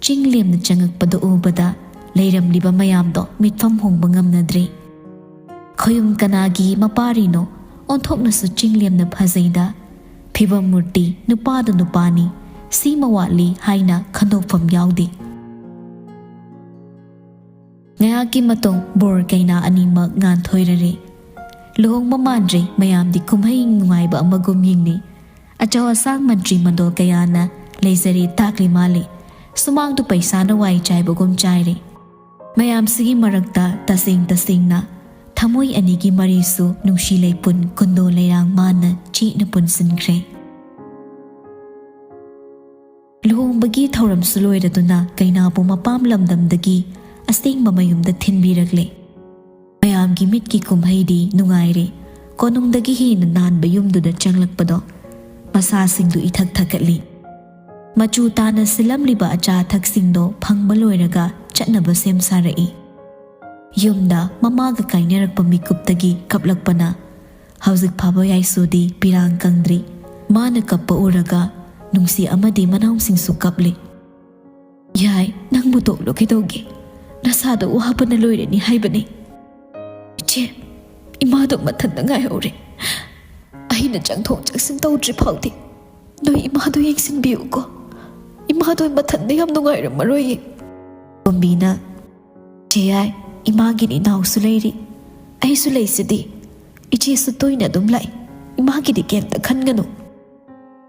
ꯆꯤꯡ ꯂꯦꯝꯅ ꯆꯪꯉꯛꯄꯗꯨ ꯎꯕꯗ ꯂꯩꯔꯝꯂꯤꯕ ꯃꯌꯥꯝꯗꯣ ꯃꯤꯠꯐꯝ ꯍꯣꯡꯕ ꯉꯝꯅꯗ꯭ꯔꯦ꯫ ꯈꯣꯌꯨꯝ ꯀꯅꯥꯒꯤ ꯃꯄꯥꯔꯤꯅꯣ? ꯑꯣꯟꯊꯣꯛꯅꯁꯨ ꯆꯤꯡ ꯂꯦꯝꯅ ꯐꯖꯩꯗ꯫ ꯐꯤꯕꯝ ꯃꯨꯔꯇꯤ, ꯅꯨꯄꯥꯗꯨ ꯅꯨꯄꯥꯅꯤ, ꯁꯤꯃ ꯋꯥꯠꯂꯤ ꯍꯥꯏꯅ ꯈꯟꯗꯣꯛꯐꯝ ꯌꯥꯎꯗꯦ꯫ ꯉꯥꯏꯍꯥꯛꯀꯤ ꯃꯇꯨꯡ ꯕꯣꯔ ꯀꯩꯅꯥ ꯑꯅꯤꯃꯛ ꯉꯥꯟꯊꯣꯏꯔꯔꯦ꯫ ꯂꯨꯍꯣꯡꯕ ꯃꯥꯟꯗ꯭ꯔꯦ, ꯃꯌꯥꯝꯗꯤ ꯀꯨꯝꯍꯩ ꯅꯨꯡꯉꯥꯏꯕ ꯑꯃꯒꯨꯝ ꯌꯦꯡꯅꯩ꯫ ꯑꯆꯧ ꯑꯁꯥꯡ ꯃꯟꯇ꯭ꯔꯤ ꯃꯟꯗꯣꯜ ꯀꯌꯥꯅ ꯂꯩꯖꯔꯦ ꯇꯥꯛꯂꯤ ꯃꯥꯜꯂꯤ꯫ ꯁꯨꯃꯥꯡꯗꯨ ꯄꯩꯁꯥꯅ ꯋꯥꯏ ꯆꯥꯏꯕꯒꯨꯝ ꯆꯥꯏꯔꯦ꯫ ꯃꯌꯥꯝꯁꯤꯒꯤ ꯃꯔꯛꯇ ꯇꯁꯦꯡ ꯇꯁꯦꯡꯅ ꯊꯃꯣꯏ ꯑꯅꯤꯒꯤ ꯃꯔꯤꯁꯨ ꯅꯨꯡꯁꯤ ꯂꯩꯄꯨꯟ ꯀꯨꯟꯗꯣ ꯂꯩꯔꯥꯡ ꯃꯥꯟꯅ ꯆꯦꯠꯅ ꯄꯨꯟꯁꯤꯟꯈ꯭ꯔꯦ꯫ ꯂꯨꯍꯣꯡꯕꯒꯤ ꯊꯧꯔꯝꯁꯨ ꯂꯣꯏꯔꯗꯨꯅ ꯀꯩꯅꯥꯕꯨ ꯃꯄꯥꯝ ꯂꯝꯗꯝꯗꯒꯤ ꯑꯁꯦꯡꯕ ꯃꯌꯨꯝꯗ ꯊꯤꯟꯕꯤꯔꯛꯂꯦ꯫ ꯃꯌꯥꯝꯒꯤ ꯃꯤꯠꯀꯤ ꯀꯨꯝꯍꯩꯗꯤ ꯅꯨꯡꯉꯥꯏꯔꯦ꯫ ꯀꯣꯅꯨꯡꯗꯒꯤ ꯍꯦꯟꯅ ꯅꯥꯟꯕ ꯌꯨꯝꯗꯨꯗ ꯆꯪꯂꯛꯄꯗꯣ ꯃꯁꯥꯁꯤꯡꯗꯨ ꯏꯊꯛ ꯊꯛꯀꯠꯂꯤ꯫ ꯃꯆꯨ ꯇꯥꯅ ꯁꯤꯜꯂꯝꯂꯤꯕ ꯑꯆꯥ ꯑꯊꯛꯁꯤꯡꯗꯣ ꯐꯪꯕ ꯂꯣꯏꯔꯒ ꯆꯠꯅꯕ ꯁꯦꯝ ꯁꯥꯔꯛꯏ꯫ ꯌꯨꯝꯗ ꯃꯃꯥꯒ ꯀꯥꯏꯅꯔꯛꯄ ꯃꯤꯀꯨꯞꯇꯒꯤ ꯀꯞꯂꯛꯄꯅ ꯍꯧꯖꯤꯛ ꯐꯥꯎꯕ ꯌꯥꯏꯁꯨꯗꯤ ꯄꯤꯔꯥꯡ ꯀꯪꯗ꯭ꯔꯤ꯫ ꯃꯥꯅ ꯀꯞꯄ ꯎꯔꯒ ꯅꯨꯡꯁꯤ ꯑꯃꯗꯤ ꯃꯅꯥꯎꯁꯤꯡꯁꯨ ꯀꯞꯂꯤ꯫ "ꯌꯥꯏ, ꯅꯪꯕꯨ ꯇꯣꯛꯂꯣ ꯀꯩꯗꯧꯒꯦ? ꯅꯁꯥꯗꯣ ꯋꯥꯕꯅ ꯂꯣꯏꯔꯅꯤ ꯍꯥꯏꯕꯅꯤ꯫" "ꯏꯆꯦ, ꯏꯃꯥꯗꯣ ꯃꯊꯟꯇ ꯉꯥꯏꯍꯧꯔꯦ꯫ ꯑꯩꯅ ꯆꯪꯊꯣꯛ ꯆꯪꯁꯤꯟ ꯇꯧꯗ꯭ꯔꯤ ꯐꯥꯎꯗꯤ ꯅꯣꯏ ꯏꯃꯥꯗꯣ ꯌꯦꯡꯁꯤꯟꯕꯤꯌꯨꯀꯣ꯫ ꯏꯃꯥꯗꯣ ꯃꯊꯟꯇ ꯌꯥꯝ ꯅꯨꯡꯉꯥꯏꯔꯝꯃꯔꯣꯏꯌꯦ꯫" ꯇꯣꯝꯕꯤꯅ, "ꯆꯦ ꯌꯥꯏ, ꯏꯃꯥꯒꯤꯗꯤ ꯏꯅꯥꯎꯁꯨ ꯂꯩꯔꯤ, ꯑꯩꯁꯨ ꯂꯩꯁꯤꯗꯤ꯫ ꯏꯆꯦꯁꯨ ꯇꯣꯏꯅ ꯑꯗꯨꯝ ꯂꯥꯛꯏ꯫ ꯏꯃꯥꯒꯤꯗꯤ ꯀꯩꯝꯇ ꯈꯟꯒꯅꯨ꯫"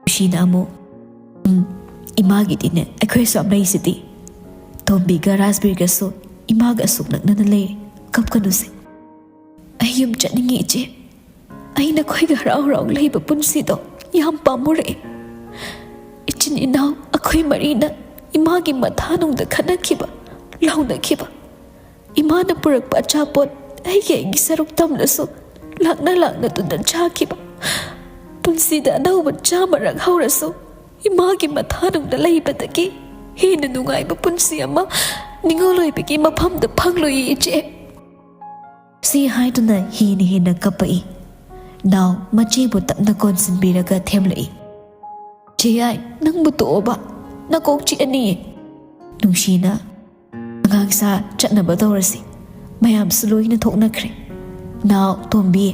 ꯅꯨꯡꯁꯤꯅ ꯑꯃꯨꯛ, "ꯎꯝ, ꯏꯃꯥꯒꯤꯗꯤꯅꯦ ꯑꯩꯈꯣꯏꯁꯨ ꯌꯥꯝ ꯂꯩꯁꯤꯗꯤ꯫ ꯇꯣꯝꯕꯤꯒ ꯔꯥꯖꯕꯤꯔꯒꯁꯨ ꯏꯃꯥꯒ ꯑꯁꯨꯛ ꯅꯛꯅꯅ ꯂꯩꯔꯤ꯫ ꯀꯞꯀꯅꯨꯁꯦ꯫" "ꯑꯩ ꯌꯨꯝ ꯆꯠꯅꯤꯡꯉꯤ ꯏꯆꯦ꯫ ꯑꯩ ꯅꯈꯣꯏꯒ ꯍꯔꯥꯎ ꯍꯔꯥꯎ ꯂꯩꯕ ꯄꯨꯟꯁꯤꯗꯣ ꯌꯥꯝ ꯄꯥꯝꯃꯨꯔꯛꯑꯦ꯫ ꯏꯆꯤꯟ ꯏꯅꯥꯎ ꯑꯩꯈꯣꯏ ꯃꯔꯤꯅ ꯏꯃꯥꯒꯤ ꯃꯊꯥꯅꯨꯡꯗ ꯈꯠꯅꯈꯤꯕ, ꯂꯥꯎꯅꯈꯤꯕ, ꯏꯃꯥꯅ ꯄꯨꯔꯛꯄ ꯑꯆꯥꯄꯣꯠ ꯑꯩꯒꯤ ꯑꯩꯒꯤ ꯁꯔꯨꯛ ꯇꯝꯂꯁꯨ ꯂꯥꯛꯅ ꯂꯥꯛꯅꯗꯨꯅ ꯆꯥꯈꯤꯕ, ꯄꯨꯟꯁꯤꯗ ꯑꯅꯧꯕ ꯆꯥꯃꯔꯛ ꯍꯧꯔꯁꯨ ꯏꯃꯥꯒꯤ ꯃꯊꯥꯅꯨꯡꯗ ꯂꯩꯕꯗꯒꯤ ꯍꯦꯟꯅ ꯅꯨꯡꯉꯥꯏꯕ ꯄꯨꯟꯁꯤ ꯑꯃ ꯅꯤꯡꯉꯣꯜ ꯑꯣꯏꯕꯒꯤ ꯃꯐꯝꯗ ꯐꯪꯂꯣꯏꯌꯦ ꯏꯆꯦ꯫" ꯁꯤ ꯍꯥꯏꯗꯨꯅ ꯍꯦꯟꯅ ꯍꯦꯟꯅ ꯀꯞꯄꯛꯏ꯫ ꯅꯥꯎ ꯃꯆꯦꯕꯨ ꯇꯞꯅ ꯀꯣꯟꯁꯤꯟꯕꯤꯔꯒ ꯊꯦꯝꯂꯛꯏ꯫ "ꯆꯦ ꯌꯥꯏ, ꯅꯪꯕꯨ ꯇꯣꯛꯑꯣꯕ, ꯅꯀꯣꯛ ꯆꯤꯛꯑꯅꯤꯌꯦ꯫" ꯅꯨꯡꯁꯤꯅ, "ꯑꯉꯥꯡ ꯁꯥ ꯆꯠꯅꯕ ꯇꯧꯔꯁꯤ, ꯃꯌꯥꯝꯁꯨ ꯂꯣꯏꯅ ꯊꯣꯛꯅꯈ꯭ꯔꯦ꯫ ꯅꯥꯎ ꯇꯣꯝꯕꯤ,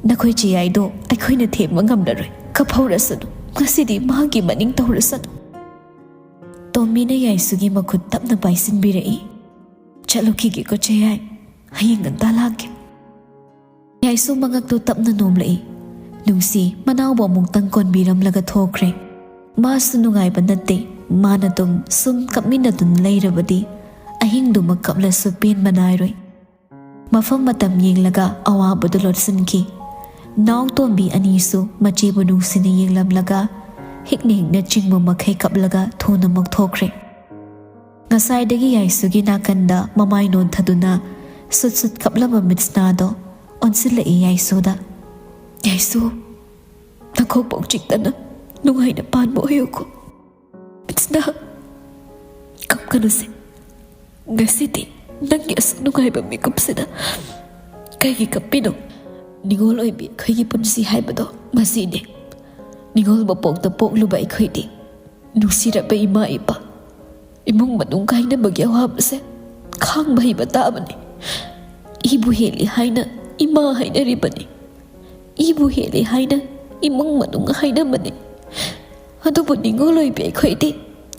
ꯅꯈꯣꯏ ꯆꯦ ꯌꯥꯏꯗꯣ ꯑꯩꯈꯣꯏꯅ ꯊꯦꯝꯕ ꯉꯝꯂꯔꯣꯏ, ꯀꯞꯍꯧꯔꯁꯅꯨ, ꯉꯁꯤꯗꯤ ꯃꯥꯒꯤ ꯃꯅꯤꯡ ꯇꯧꯔꯁꯅꯨ꯫" ꯇꯣꯝꯕꯤꯅ ꯌꯥꯏꯁꯨꯒꯤ ꯃꯈꯨꯠ ꯇꯞꯅ ꯄꯥꯏꯁꯤꯟꯕꯤꯔꯛꯏ꯫ "ꯆꯠꯂꯨꯈꯤꯒꯦꯀꯣ ꯆꯦ ꯌꯥꯏ, ꯍꯌꯦꯡ ꯉꯟꯇꯥ ꯂꯥꯛꯀꯦ꯫" ꯌꯥꯏꯁꯨ ꯃꯉꯛꯇꯨ ꯇꯞꯅ ꯅꯣꯝꯂꯛꯏ꯫ ꯅꯨꯡꯁꯤ ꯃꯅꯥꯎꯕꯨ ꯑꯃꯨꯛꯇꯪ ꯀꯣꯟꯕꯤꯔꯝꯂꯒ ꯊꯣꯛꯈ꯭ꯔꯦ꯫ ꯃꯥꯁꯨ ꯅꯨꯡꯉꯥꯏꯕ ꯅꯠꯇꯦ꯫ ꯃꯥꯅ ꯑꯗꯨꯝ ꯁꯨꯝ ꯀꯞꯃꯤꯟꯅꯗꯨꯅ ꯂꯩꯔꯕꯗꯤ ꯑꯍꯤꯡꯗꯨꯃꯛ ꯀꯞꯂꯁꯨ ꯄꯦꯟꯕ ꯅꯥꯏꯔꯣꯏ꯫ ꯃꯐꯝ ꯃꯇꯝ ꯌꯦꯡꯂꯒ ꯑꯋꯥꯕꯗꯨ ꯂꯣꯠꯁꯤꯟꯈꯤ꯫ ꯅꯥꯎ ꯇꯣꯝꯕꯤ ꯑꯅꯤꯁꯨ ꯃꯆꯦꯕꯨ ꯅꯨꯡꯁꯤꯅ ꯌꯦꯡꯂꯝꯂꯒ ꯍꯤꯛꯅ ꯍꯤꯛꯅ ꯆꯤꯡꯕ ꯃꯈꯩ ꯀꯞꯂꯒ ꯊꯨꯅꯃꯛ ꯊꯣꯛꯈ꯭ꯔꯦ꯫ ꯉꯁꯥꯏꯗꯒꯤ ꯌꯥꯏꯁꯨꯒꯤ ꯅꯥꯀꯟꯗ ꯃꯃꯥꯏ ꯅꯣꯟꯊꯗꯨꯅ ꯁꯨꯠ ꯁꯨꯠ ꯀꯞꯂꯝꯕ ꯃꯤꯠꯁꯅꯥꯗꯣ ꯑꯣꯟꯁꯤꯜꯂꯛꯏ ꯌꯥꯏꯁꯨꯗ꯫ "ꯌꯥꯏꯁꯨ, ꯅꯈꯣꯛꯄꯣꯛ ꯆꯤꯛꯇꯅ ꯅꯨꯡꯉꯥꯏꯅ ꯄꯥꯟꯕ ꯑꯣꯏꯌꯨꯀꯣ꯫ ꯃꯤꯠꯁꯅꯥ, ꯀꯞꯀꯅꯨꯁꯦ꯫ ꯉꯁꯤꯗꯤ ꯅꯪꯒꯤ ꯑꯁꯨꯛ ꯅꯨꯡꯉꯥꯏꯕ ꯃꯤꯀꯨꯞꯁꯤꯗ ꯀꯩꯒꯤ ꯀꯞꯄꯤꯅꯣ? ꯅꯤꯉꯣꯜ ꯑꯣꯏꯕꯤ ꯑꯩꯈꯣꯏꯒꯤ ꯄꯨꯟꯁꯤ ꯍꯥꯏꯕꯗꯣ ꯃꯁꯤꯅꯤ꯫ ꯅꯤꯉꯣꯜ ꯃꯄꯣꯛꯇ ꯄꯣꯛꯂꯨꯕ ꯑꯩꯈꯣꯏꯗꯤ ꯅꯨꯡꯁꯤꯔꯕ ꯏꯃꯥ ꯏꯄꯥ, ꯏꯃꯨꯡ ꯃꯅꯨꯡ ꯀꯥꯏꯅꯕꯒꯤ ꯑꯋꯥꯕꯁꯦ ꯈꯥꯡꯕ ꯍꯩꯕ ꯇꯥꯕꯅꯤ꯫ ꯏꯕꯨ ꯍꯦꯜꯂꯤ ꯍꯥꯏꯅ ꯏꯃꯥ ꯍꯥꯏꯅꯔꯤꯕꯅꯤ, ꯏꯕꯨ ꯍꯦꯜꯂꯤ ꯍꯥꯏꯅ ꯏꯃꯨꯡ ꯃꯅꯨꯡ ꯍꯥꯏꯅꯕꯅꯤ꯫ ꯑꯗꯨꯕꯨ ꯅꯤꯉꯣꯜ ꯑꯣꯏꯕꯤ ꯑꯩꯈꯣꯏꯗꯤ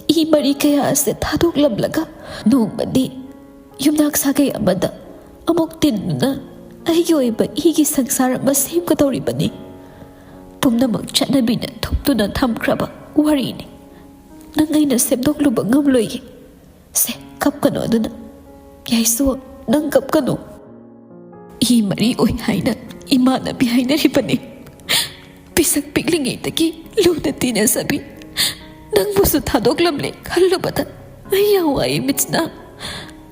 ꯏ ꯃꯔꯤ ꯀꯌꯥ ꯑꯁꯦ ꯊꯥꯗꯣꯛꯂꯝꯂꯒ ꯅꯣꯡꯃꯗꯤ ꯌꯨꯝꯅꯥꯛ ꯁꯥꯒꯩ ꯑꯃꯗ ꯑꯃꯨꯛ ꯇꯤꯟꯗꯨꯅ ꯑꯩꯒꯤ ꯑꯣꯏꯕ ꯏꯒꯤ ꯁꯪꯁꯥꯔ ꯑꯃ ꯁꯦꯝꯒꯗꯧꯔꯤꯕꯅꯤ꯫ ꯄꯨꯝꯅꯃꯛ ꯆꯠꯅꯕꯤꯅ ꯊꯨꯞꯇꯨꯅ ꯊꯝꯈ꯭ꯔꯕ ꯋꯥꯔꯤꯅꯤ꯫ ꯅꯪ ꯑꯩꯅ ꯁꯦꯝꯗꯣꯛꯂꯨꯕ ꯉꯝꯂꯣꯏꯌꯦ꯫ ꯁꯦ, ꯀꯞꯀꯅꯨ ꯑꯗꯨꯅ꯫ ꯌꯥꯏꯁꯨ, ꯅꯪ ꯀꯞꯀꯅꯨ꯫ ꯏ ꯃꯔꯤ ꯑꯣꯏ ꯍꯥꯏꯅ ꯏꯃꯥꯟꯅꯕꯤ ꯍꯥꯏꯅꯔꯤꯕꯅꯤ꯫ ꯄꯤꯁꯛ ꯄꯤꯛꯂꯤꯉꯩꯗꯒꯤ ꯂꯨꯅ ꯇꯤꯟꯅꯖꯕꯤ ꯅꯪꯕꯨꯁꯨ ꯊꯥꯗꯣꯛꯂꯝꯂꯦ ꯈꯜꯂꯨꯕꯗ ꯑꯩ ꯌꯥꯝ ꯋꯥꯏ ꯃꯤꯠꯁꯅꯥ꯫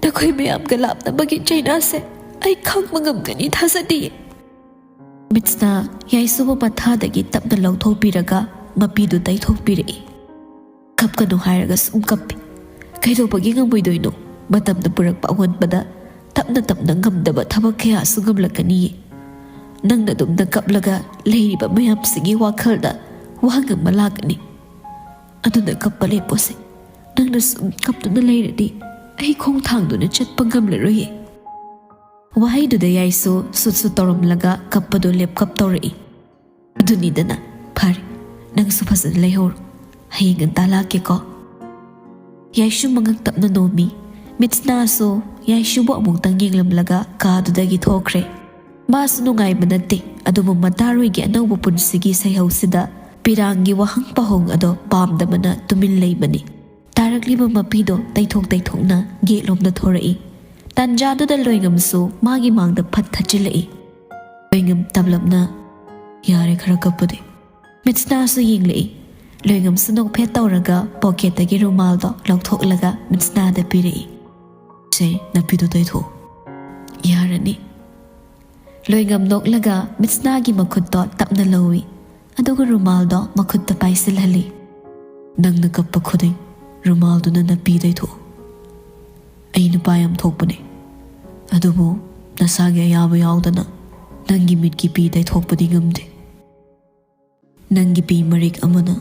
ꯅꯈꯣꯏ ꯃꯌꯥꯝꯒ ꯂꯥꯞꯅꯕꯒꯤ ꯆꯩꯅꯥꯁꯦ ꯑꯩ ꯈꯪꯕ ꯉꯝꯒꯅꯤ ꯊꯥꯖꯗꯤꯌꯦ꯫ ꯃꯤꯠꯁꯅꯥ ꯌꯥꯏꯁꯨꯕꯨ ꯃꯊꯥꯗꯒꯤ ꯇꯞꯅ ꯂꯧꯊꯣꯛꯄꯤꯔꯒ ꯃꯄꯤꯗꯨ ꯇꯩꯊꯣꯛꯄꯤꯔꯛꯏ꯫ ꯀꯞꯀꯅꯨ ꯍꯥꯏꯔꯒ ꯁꯨꯝ ꯀꯞꯄꯤ꯫ ꯀꯩꯗꯧꯕꯒꯤ ꯉꯝꯃꯣꯏꯗꯣꯏꯅꯣ? ꯃꯇꯝꯅ ꯄꯨꯔꯛꯄ ꯑꯑꯣꯟꯕꯗ ꯇꯞꯅ ꯇꯞꯅ ꯉꯝꯗꯕ ꯊꯕꯛ ꯀꯌꯥꯁꯨ ꯉꯝꯂꯛꯀꯅꯤꯌꯦ꯫ ꯅꯪꯅ ꯑꯗꯨꯝꯅ ꯀꯞꯂꯒ ꯂꯩꯔꯤꯕ ꯃꯌꯥꯝꯁꯤꯒꯤ ꯋꯥꯈꯜꯗ ꯋꯥꯍꯪ ꯑꯃ ꯂꯥꯛꯀꯅꯤ꯫ ꯑꯗꯨꯅ ꯀꯞꯄ ꯂꯦꯞꯄꯣꯁꯦ꯫ ꯅꯪꯅ ꯁꯨꯝ ꯀꯞꯇꯨꯅ ꯂꯩꯔꯗꯤ ꯑꯩ ꯈꯣꯡ ꯊꯥꯡꯗꯨꯅ ꯆꯠꯄ ꯉꯝꯂꯔꯣꯏꯌꯦ꯫ ꯋꯥꯍꯩꯗꯨꯗ ꯌꯥꯏꯁꯨ ꯁꯨꯠ ꯁꯨꯠ ꯇꯧꯔꯝꯂꯒ ꯀꯞꯄꯗꯨ ꯂꯦꯞꯀꯞ ꯇꯧꯔꯛꯏ꯫ ꯑꯗꯨꯅꯤꯗꯅ, ꯐꯔꯦ, ꯅꯪꯁꯨ ꯐꯖꯅ ꯂꯩꯍꯧꯔꯣ꯫ ꯍꯌꯦꯡ ꯉꯟꯇꯥ ꯂꯥꯛꯀꯦꯀꯣ꯫ ꯌꯥꯏꯁꯨ ꯃꯉꯛ ꯇꯞꯅ ꯅꯣꯝꯃꯤ꯫ ꯃꯤꯠꯁꯅꯥꯁꯨ ꯌꯥꯏꯁꯨꯕꯨ ꯑꯃꯨꯛꯇꯪ ꯌꯦꯡꯂꯝꯂꯒ ꯀꯥꯗꯨꯗꯒꯤ ꯊꯣꯛꯈ꯭ꯔꯦ꯫ ꯃꯥꯁꯨ ꯅꯨꯡꯉꯥꯏꯕ ꯅꯠꯇꯦ, ꯑꯗꯨꯕꯨ ꯃꯇꯥꯔꯣꯏꯒꯤ ꯑꯅꯧꯕ ꯄꯨꯟꯁꯤꯒꯤ ꯁꯩꯍꯧꯁꯤꯗ ꯄꯤꯔꯥꯡꯒꯤ ꯋꯥꯍꯪ ꯄꯥꯎꯍꯣꯡ ꯑꯗꯣ ꯄꯥꯝꯗꯕꯅ ꯇꯨꯃꯤꯟ ꯂꯩꯕꯅꯤ꯫ ꯇꯥꯔꯛꯂꯤꯕ ꯃꯄꯤꯗꯣ ꯇꯩꯊꯣꯛ ꯇꯩꯊꯣꯛꯅ ꯒꯦꯠꯂꯣꯝꯗ ꯊꯣꯔꯛꯏ꯫ ꯇꯥꯟꯖꯥꯗꯨꯗ ꯂꯣꯏꯉꯝꯁꯨ ꯃꯥꯒꯤ ꯃꯥꯡꯗ ꯐꯠ ꯊꯠꯆꯤꯜꯂꯛꯏ꯫ ꯂꯣꯏꯉꯝ ꯇꯞꯂꯞꯅ, "ꯌꯥꯔꯦ ꯈꯔ ꯀꯞꯄꯗꯤ꯫" ꯃꯤꯠꯁꯅꯥꯁꯨ ꯌꯦꯡꯂꯛꯏ꯫ ꯂꯣꯏꯉꯝꯁꯨ ꯅꯣꯛꯐꯦꯠ ꯇꯧꯔꯒ ꯄꯣꯀꯦꯠꯇꯒꯤ ꯔꯨꯃꯥꯜꯗꯣ ꯂꯧꯊꯣꯛꯂꯒ ꯃꯤꯠꯁꯅꯥꯗ ꯄꯤꯔꯛꯏ꯫ "ꯁꯦ, ꯅꯄꯤꯗꯣ ꯇꯩꯊꯣꯛꯑꯣ꯫" "ꯌꯥꯔꯅꯤ꯫" ꯂꯣꯏꯉꯝ ꯅꯣꯛꯂꯒ ꯃꯤꯠꯁꯅꯥꯒꯤ ꯃꯈꯨꯠꯇꯣ ꯇꯞꯅ ꯂꯧꯏ, ꯑꯗꯨꯒ ꯔꯨꯃꯥꯜꯗꯣ ꯃꯈꯨꯠꯇ ꯄꯥꯏꯁꯤꯜꯍꯜꯂꯤ꯫ "ꯅꯪꯅ ꯀꯞꯄ ꯈꯨꯗꯤꯡ ꯔꯨꯃꯥꯜꯗꯨꯅ ꯅꯄꯤ ꯇꯩꯊꯣꯛꯑꯣ꯫ ꯑꯩ ꯅꯨꯄꯥ ꯌꯥꯝ ꯊꯣꯛꯄꯅꯦ, ꯑꯗꯨꯕꯨ ꯅꯁꯥꯒꯤ ꯑꯌꯥꯕ ꯌꯥꯎꯗꯅ ꯅꯪꯒꯤ ꯃꯤꯠꯀꯤ ꯄꯤ ꯇꯩꯊꯣꯛꯄꯗꯤ ꯉꯝꯗꯦ꯫ ꯅꯪꯒꯤ ꯄꯤ ꯃꯔꯤꯛ ꯑꯃꯅ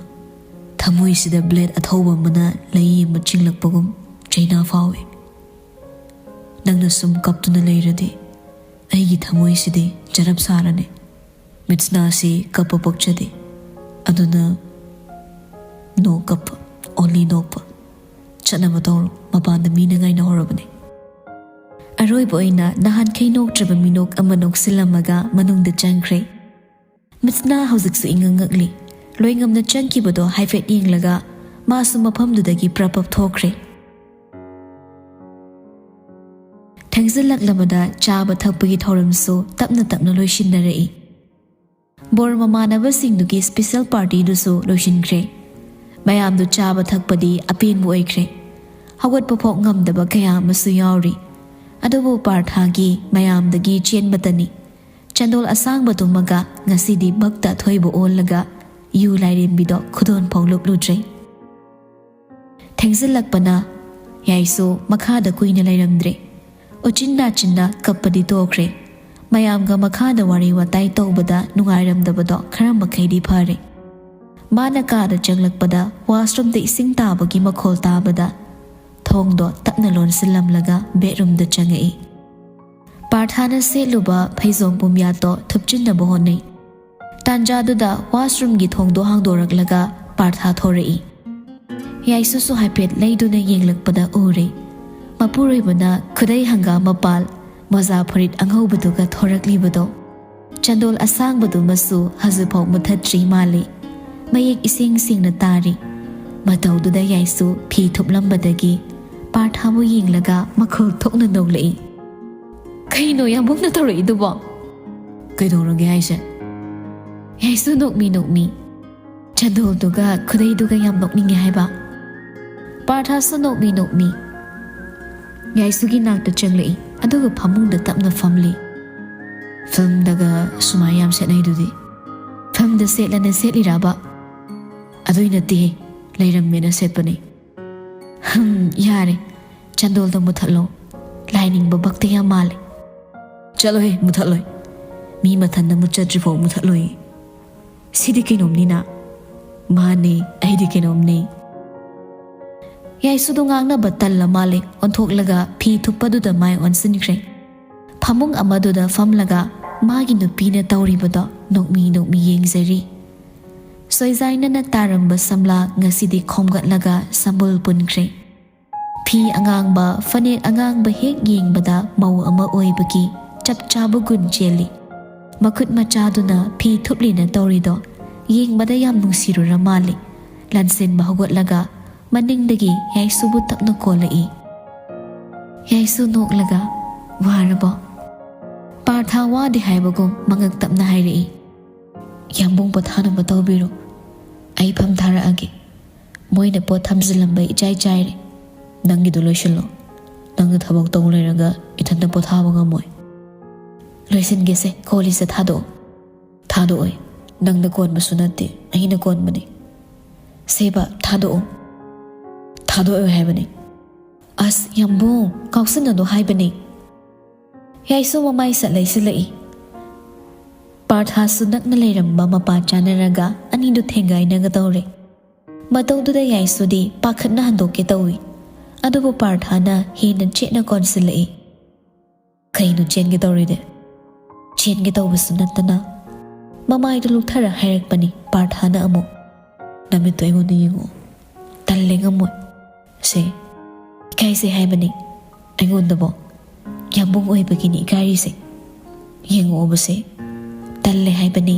ꯊꯃꯣꯏꯁꯤꯗ ꯕ꯭ꯂꯦꯗ ꯑꯊꯧꯕ ꯑꯃꯅ ꯂꯩ ꯑꯃ ꯆꯤꯡꯂꯛꯄꯒꯨꯝ ꯆꯩꯅꯥ ꯐꯥꯎꯏ꯫ ꯅꯪꯅ ꯁꯨꯝ ꯀꯞꯇꯨꯅ ꯂꯩꯔꯗꯤ ꯑꯩꯒꯤ ꯊꯃꯣꯏꯁꯤꯗꯤ ꯆꯔꯞ ꯁꯥꯔꯅꯤ꯫ ꯃꯤꯠꯁꯅꯥꯁꯤ ꯀꯞꯄ ꯄꯛꯆꯗꯦ꯫ ꯑꯗꯨꯅ ꯅꯣ ꯀꯞꯄ, ꯑꯣꯟꯂꯤ ꯅꯣꯛꯄ꯫ ꯆꯠꯅꯕ ꯇꯧꯔꯣ, ꯃꯄꯥꯟꯗ ꯃꯤꯅ ꯉꯥꯏꯅꯍꯧꯔꯕꯅꯤ꯫ ꯑꯔꯣꯏꯕ ꯑꯣꯏꯅ ꯅꯍꯥꯟꯈꯩ ꯅꯣꯛꯇ꯭ꯔꯕ ꯃꯤꯅꯣꯛ ꯑꯃ ꯅꯣꯛꯁꯤꯜꯂꯝꯃꯒ ꯃꯅꯨꯡꯗ ꯆꯪꯈ꯭ꯔꯦ꯫ ꯃꯤꯠꯁꯅꯥ ꯍꯧꯖꯤꯛꯁꯨ ꯏꯉꯛ ꯉꯛꯂꯤ꯫ ꯂꯣꯏꯉꯝꯅ ꯆꯪꯈꯤꯕꯗꯣ ꯍꯥꯏꯐꯦꯠ ꯌꯦꯡꯂꯒ ꯃꯥꯁꯨ ꯃꯐꯝꯗꯨꯗꯒꯤ ꯄ꯭ꯔꯞ ꯄꯞ ꯊꯣꯛꯈ꯭ꯔꯦ꯫ ꯊꯦꯡꯖꯤꯜꯂꯛꯂꯕꯗ ꯆꯥꯕ ꯊꯛꯄꯒꯤ ꯊꯧꯔꯝꯁꯨ ꯇꯞꯅ ꯇꯞꯅ ꯂꯣꯏꯁꯤꯟꯅꯔꯛꯏ꯫ ꯕꯣꯔ ꯃꯃꯥꯟꯅꯕꯁꯤꯡꯗꯨꯒꯤ ꯁ꯭ꯄꯤꯁꯦꯜ ꯄꯥꯔꯇꯤꯗꯨꯁꯨ ꯂꯣꯏꯁꯤꯟꯈ꯭ꯔꯦ꯫ ꯃꯌꯥꯝꯗꯨ ꯆꯥꯕ ꯊꯛꯄꯗꯤ ꯑꯄꯦꯟꯕ ꯑꯣꯏꯈ꯭ꯔꯦ꯫ ꯍꯧꯒꯠꯄ ꯐꯥꯎ ꯉꯝꯗꯕ ꯀꯌꯥ ꯑꯃꯁꯨ ꯌꯥꯎꯔꯤ꯫ ꯑꯗꯨꯕꯨ ꯄꯥꯔꯊꯥꯒꯤ ꯃꯌꯥꯝꯗꯒꯤ ꯆꯦꯟꯕꯇꯅꯤ꯫ ꯆꯟꯗꯣꯜ ꯑꯁꯥꯡꯕꯗꯨꯃꯒ ꯉꯁꯤꯗꯤ ꯚꯛꯇ ꯑꯊꯣꯏꯕ ꯑꯣꯜꯂꯒ ꯌꯨ ꯂꯥꯏꯔꯦꯝꯕꯤꯗꯣ ꯈꯨꯗꯣꯟ ꯐꯥꯎ ꯂꯨꯞꯂꯨꯗ꯭ꯔꯦ꯫ ꯊꯦꯡꯖꯤꯜꯂꯛꯄꯅ ꯌꯥꯏꯁꯨ ꯃꯈꯥꯗ ꯀꯨꯏꯅ ꯂꯩꯔꯝꯗ꯭ꯔꯦ꯫ ꯎꯆꯤꯟ ꯅꯥꯆꯤꯟꯅ ꯀꯞꯄꯗꯤ ꯇꯣꯛꯈ꯭ꯔꯦ꯫ ꯃꯌꯥꯝꯒ ꯃꯈꯥꯗ ꯋꯥꯔꯤ ꯋꯥꯇꯥꯏ ꯇꯧꯕꯗ ꯅꯨꯡꯉꯥꯏꯔꯝꯗꯕꯗꯣ ꯈꯔ ꯃꯈꯩꯗꯤ ꯐꯔꯦ꯫ ꯃꯥꯅ ꯀꯥꯗ ꯆꯪꯂꯛꯄꯗ ꯋꯥꯁꯔꯨꯝꯗ ꯏꯁꯤꯡ ꯇꯥꯕꯒꯤ ꯃꯈꯣꯜ ꯇꯥꯕꯗ ꯊꯣꯡꯗꯣ ꯇꯞꯅ ꯂꯣꯟꯁꯤꯜꯂꯝꯂꯒ ꯕꯦꯗꯔꯨꯝꯗ ꯆꯪꯉꯛꯏ꯫ ꯄꯥꯔꯊꯥꯅ ꯁꯦꯠꯂꯨꯕ ꯐꯩꯖꯣꯝ ꯄꯨꯝꯌꯥꯠꯇꯣ ꯊꯨꯞꯆꯤꯟꯅꯕ ꯍꯣꯠꯅꯩ꯫ ꯇꯥꯟꯖꯥꯗꯨꯗ ꯋꯥꯁꯔꯨꯝꯒꯤ ꯊꯣꯡꯗꯣ ꯍꯥꯡꯗꯣꯔꯛꯂꯒ ꯄꯥꯔꯊꯥ ꯊꯣꯔꯛꯏ꯫ ꯌꯥꯏꯁꯨꯁꯨ ꯍꯥꯏꯐꯦꯠ ꯂꯩꯗꯨꯅ ꯌꯦꯡꯂꯛꯄꯗ ꯎꯔꯦ꯫ ꯃꯄꯨꯔꯣꯏꯕꯅ ꯈꯨꯗꯩ ꯍꯪꯒꯥꯝ ꯃꯄꯥꯜ, ꯃꯣꯖꯥ ꯐꯨꯔꯤꯠ ꯑꯉꯧꯕꯗꯨꯒ ꯊꯣꯔꯛꯂꯤꯕꯗꯣ꯫ ꯆꯟꯗꯣꯜ ꯑꯁꯥꯡꯕꯗꯨꯃꯁꯨ ꯍꯧꯖꯤꯛꯐꯥꯎ ꯃꯨꯊꯠꯇ꯭ꯔꯤ ꯃꯥꯜꯂꯤ꯫ ꯃꯌꯦꯛ ꯏꯁꯦꯡ ꯁꯦꯡꯅ ꯇꯥꯔꯤ꯫ ꯃꯇꯧꯗꯨꯗ ꯌꯥꯏꯁꯨ ꯐꯤ ꯊꯨꯞꯂꯝꯕꯗꯒꯤ ꯄꯥꯔꯊꯥꯕꯨ ꯌꯦꯡꯂꯒ ꯃꯈꯣꯜ ꯊꯣꯛꯅ ꯅꯣꯛꯂꯛꯏ꯫ "ꯀꯩꯅꯣ ꯌꯥꯝꯕꯨꯡꯅ ꯇꯧꯔꯛꯏꯗꯨꯕꯣ?" "ꯀꯩꯗꯧꯔꯒꯦ ꯍꯥꯏꯁꯦ?" "ꯌꯥꯏꯁꯨ ꯅꯣꯛꯃꯤ ꯅꯣꯛꯃꯤ꯫ ꯆꯟꯗꯣꯜꯗꯨꯒ ꯈꯨꯗꯩꯗꯨꯒ ꯌꯥꯝ ꯅꯣꯛꯅꯤꯡꯉꯦ ꯍꯥꯏꯕ꯫" ꯄꯥꯔꯊꯥꯁꯨ ꯅꯣꯛꯃꯤ ꯅꯣꯛꯃꯤ꯫ ꯌꯥꯏꯁꯨꯒꯤ ꯅꯥꯛꯇ ꯆꯪꯂꯛꯏ, ꯑꯗꯨꯒ ꯐꯃꯨꯡꯗ ꯇꯞꯅ ꯐꯝꯂꯤ꯫ "ꯐꯤꯜꯝꯗꯒ ꯁꯨꯃꯥꯏ ꯌꯥꯝ ꯁꯦꯠꯅꯩꯗꯨꯗꯤ, ꯐꯤꯜꯝꯗ ꯁꯦꯠꯂꯅ ꯁꯦꯠꯂꯤꯔꯕ?" "ꯑꯗꯨꯏ ꯅꯠꯇꯦꯍꯦ, ꯂꯩꯔꯝꯃꯦꯅ ꯁꯦꯠꯄꯅꯦ꯫" "ꯍꯝ, ꯌꯥꯔꯦ, ꯆꯟꯗꯣꯜꯗꯣ ꯃꯨꯊꯠꯂꯣ꯫ ꯂꯥꯏꯅꯤꯡꯕ ꯚꯛꯇ ꯌꯥꯝ ꯃꯥꯜꯂꯦ꯫" "ꯆꯠꯂꯣꯍꯦ, ꯃꯨꯊꯠꯂꯣꯏ꯫ ꯃꯤ ꯃꯊꯟꯗ ꯃꯨꯠꯆꯗ꯭ꯔꯤꯐꯥꯎ ꯃꯨꯊꯠꯂꯣꯏ꯫ ꯁꯤꯗꯤ ꯀꯩꯅꯣꯝꯅꯤꯅ꯫ ꯃꯥꯅꯦ, ꯑꯩꯗꯤ ꯀꯩꯅꯣꯝꯅꯤ꯫ ꯌꯥꯏꯁꯨꯗꯣ ꯉꯥꯡꯅꯕ ꯇꯜꯂ ꯃꯥꯜꯂꯦ꯫ ꯑꯣꯟꯊꯣꯛꯂꯒ ꯐꯤ ꯊꯨꯞꯄꯗꯨꯗ ꯃꯥꯏ ꯑꯣꯟꯁꯤꯟꯈ꯭ꯔꯦ꯫ ꯐꯃꯨꯡ ꯑꯃꯗꯨꯗ ꯐꯝꯂꯒ ꯃꯥꯒꯤ ꯅꯨꯄꯤꯅ ꯇꯧꯔꯤꯕꯗꯣ ꯅꯣꯛꯃꯤ ꯅꯣꯛꯃꯤ ꯌꯦꯡꯖꯔꯤ꯫ ꯁꯣꯏꯖꯥꯏꯅꯅ ꯇꯥꯔꯝꯕ ꯁꯝꯂꯥ ꯉꯁꯤꯗꯤ ꯈꯣꯝꯒꯠꯂꯒ ꯁꯝꯕꯨꯜ ꯄꯨꯟꯈ꯭ꯔꯦ꯫ ꯐꯤ ꯑꯉꯥꯡꯕ, ꯐꯅꯦꯛ ꯑꯉꯥꯡꯕ ꯍꯦꯛ ꯌꯦꯡꯕꯗ ꯃꯧ ꯑꯃ ꯑꯣꯏꯕꯒꯤ ꯆꯞ ꯆꯥꯕ ꯒꯨꯟ ꯆꯦꯜꯂꯤ꯫ ꯃꯈꯨꯠ ꯃꯆꯥꯗꯨꯅ ꯐꯤ ꯊꯨꯞꯂꯤꯅ ꯇꯧꯔꯤꯗꯣ ꯌꯦꯡꯕꯗ ꯌꯥꯝ ꯅꯨꯡꯁꯤꯔꯨꯔ ꯃꯥꯜꯂꯤ꯫ ꯂꯟꯁꯦꯟꯕ ꯍꯧꯒꯠꯂꯒ ꯃꯅꯤꯡꯗꯒꯤ ꯌꯥꯏꯁꯨꯕꯨ ꯇꯞꯅ ꯀꯣꯜꯂꯛꯏ꯫ ꯌꯥꯏꯁꯨ ꯅꯣꯛꯂꯒ, "ꯋꯥꯔꯕꯣ?" ꯄꯥꯔꯊ ꯋꯥꯗꯦ ꯍꯥꯏꯕꯒꯨꯝ ꯃꯉꯛ ꯇꯞꯅ ꯍꯥꯏꯔꯛꯏ꯫ "ꯌꯥꯝꯕꯨꯡ ꯄꯣꯊꯥꯅꯕ ꯇꯧꯕꯤꯔꯣ꯫ ꯑꯩ ꯐꯝ ꯊꯥꯔꯛꯑꯒꯦ꯫ ꯃꯣꯏꯅ ꯄꯣꯠ ꯊꯝꯖꯤꯜꯂꯝꯕ ꯏꯆꯥꯏ ꯆꯥꯏꯔꯦ꯫ ꯅꯪꯒꯤꯗꯣ ꯂꯣꯏꯁꯤꯜꯂꯣ꯫ ꯅꯪꯅ ꯊꯕꯛ ꯇꯧ ꯂꯩꯔꯒ ꯏꯊꯟꯇ ꯄꯣꯊꯥꯕ ꯉꯝꯃꯣꯏ꯫" "ꯂꯣꯏꯁꯤꯟꯒꯦꯁꯦ, ꯀꯣꯜꯂꯤꯁꯦ ꯊꯥꯗꯣꯛꯑꯣ꯫" "ꯊꯥꯗꯣꯛꯑꯣꯏ꯫ ꯅꯪꯅ ꯀꯣꯟꯕꯁꯨ ꯅꯠꯇꯦ, ꯑꯩꯅ ꯀꯣꯟꯕꯅꯤ꯫" "ꯁꯦꯕ, ꯊꯥꯗꯣꯛꯑꯣ꯫" "ꯊꯥꯗꯣꯛꯑꯣꯏ ꯍꯥꯏꯕꯅꯤ꯫" "ꯑꯁ, ꯌꯥꯝꯕꯨꯡ, ꯀꯥꯎꯁꯟꯅꯗꯣ ꯍꯥꯏꯕꯅꯤ꯫" ꯌꯥꯏꯁꯨ ꯃꯃꯥꯏ ꯁꯠ ꯂꯩꯁꯤꯜꯂꯛꯏ꯫ ꯄꯥꯔꯊꯥꯁꯨ ꯅꯛꯅ ꯂꯩꯔꯝꯕ ꯃꯄꯥ ꯆꯥꯅꯔꯒ ꯑꯅꯤꯗꯨ ꯊꯦꯡꯒꯥꯏꯅꯒ ꯇꯧꯔꯦ꯫ ꯃꯇꯧꯗꯨꯗ ꯌꯥꯏꯁꯨꯗꯤ ꯄꯥꯈꯠꯅ ꯍꯟꯗꯣꯛꯀꯦ ꯇꯧꯏ꯫ ꯑꯗꯨꯕꯨ ꯄꯥꯔꯊꯥꯅ ꯍꯦꯟꯅ ꯆꯦꯠꯅ ꯀꯣꯟꯁꯤꯜꯂꯛꯏ꯫ "ꯀꯩꯅꯣ ꯆꯦꯟꯒꯦ ꯇꯧꯔꯤꯗꯤ?" ꯆꯦꯟꯒꯦ ꯇꯧꯕꯁꯨ ꯅꯠꯇꯅ ꯃꯃꯥꯏꯗꯨ ꯂꯨꯛꯊꯔ ꯍꯥꯏꯔꯛꯄꯅꯤ ꯄꯥꯔꯊꯥꯅ ꯑꯃꯨꯛ꯫ "ꯅꯃꯤꯠꯇꯣ ꯑꯩꯉꯣꯟꯗ ꯌꯦꯡꯉꯣ꯫ ꯇꯜꯂꯦ, ꯉꯝꯃꯣꯏ꯫ ꯁꯦ, ꯏꯀꯥꯏꯖꯩ ꯍꯥꯏꯕꯅꯤ꯫ ꯑꯩꯉꯣꯟꯗꯕꯣ? ꯌꯥꯝꯕꯨꯡ ꯑꯣꯏꯕꯒꯤꯅꯤ ꯏꯀꯥꯏꯔꯤꯁꯦ꯫ ꯌꯦꯡꯉꯛꯑꯣꯕꯁꯦ꯫ ꯇꯜꯂꯦ ꯍꯥꯏꯕꯅꯤ꯫"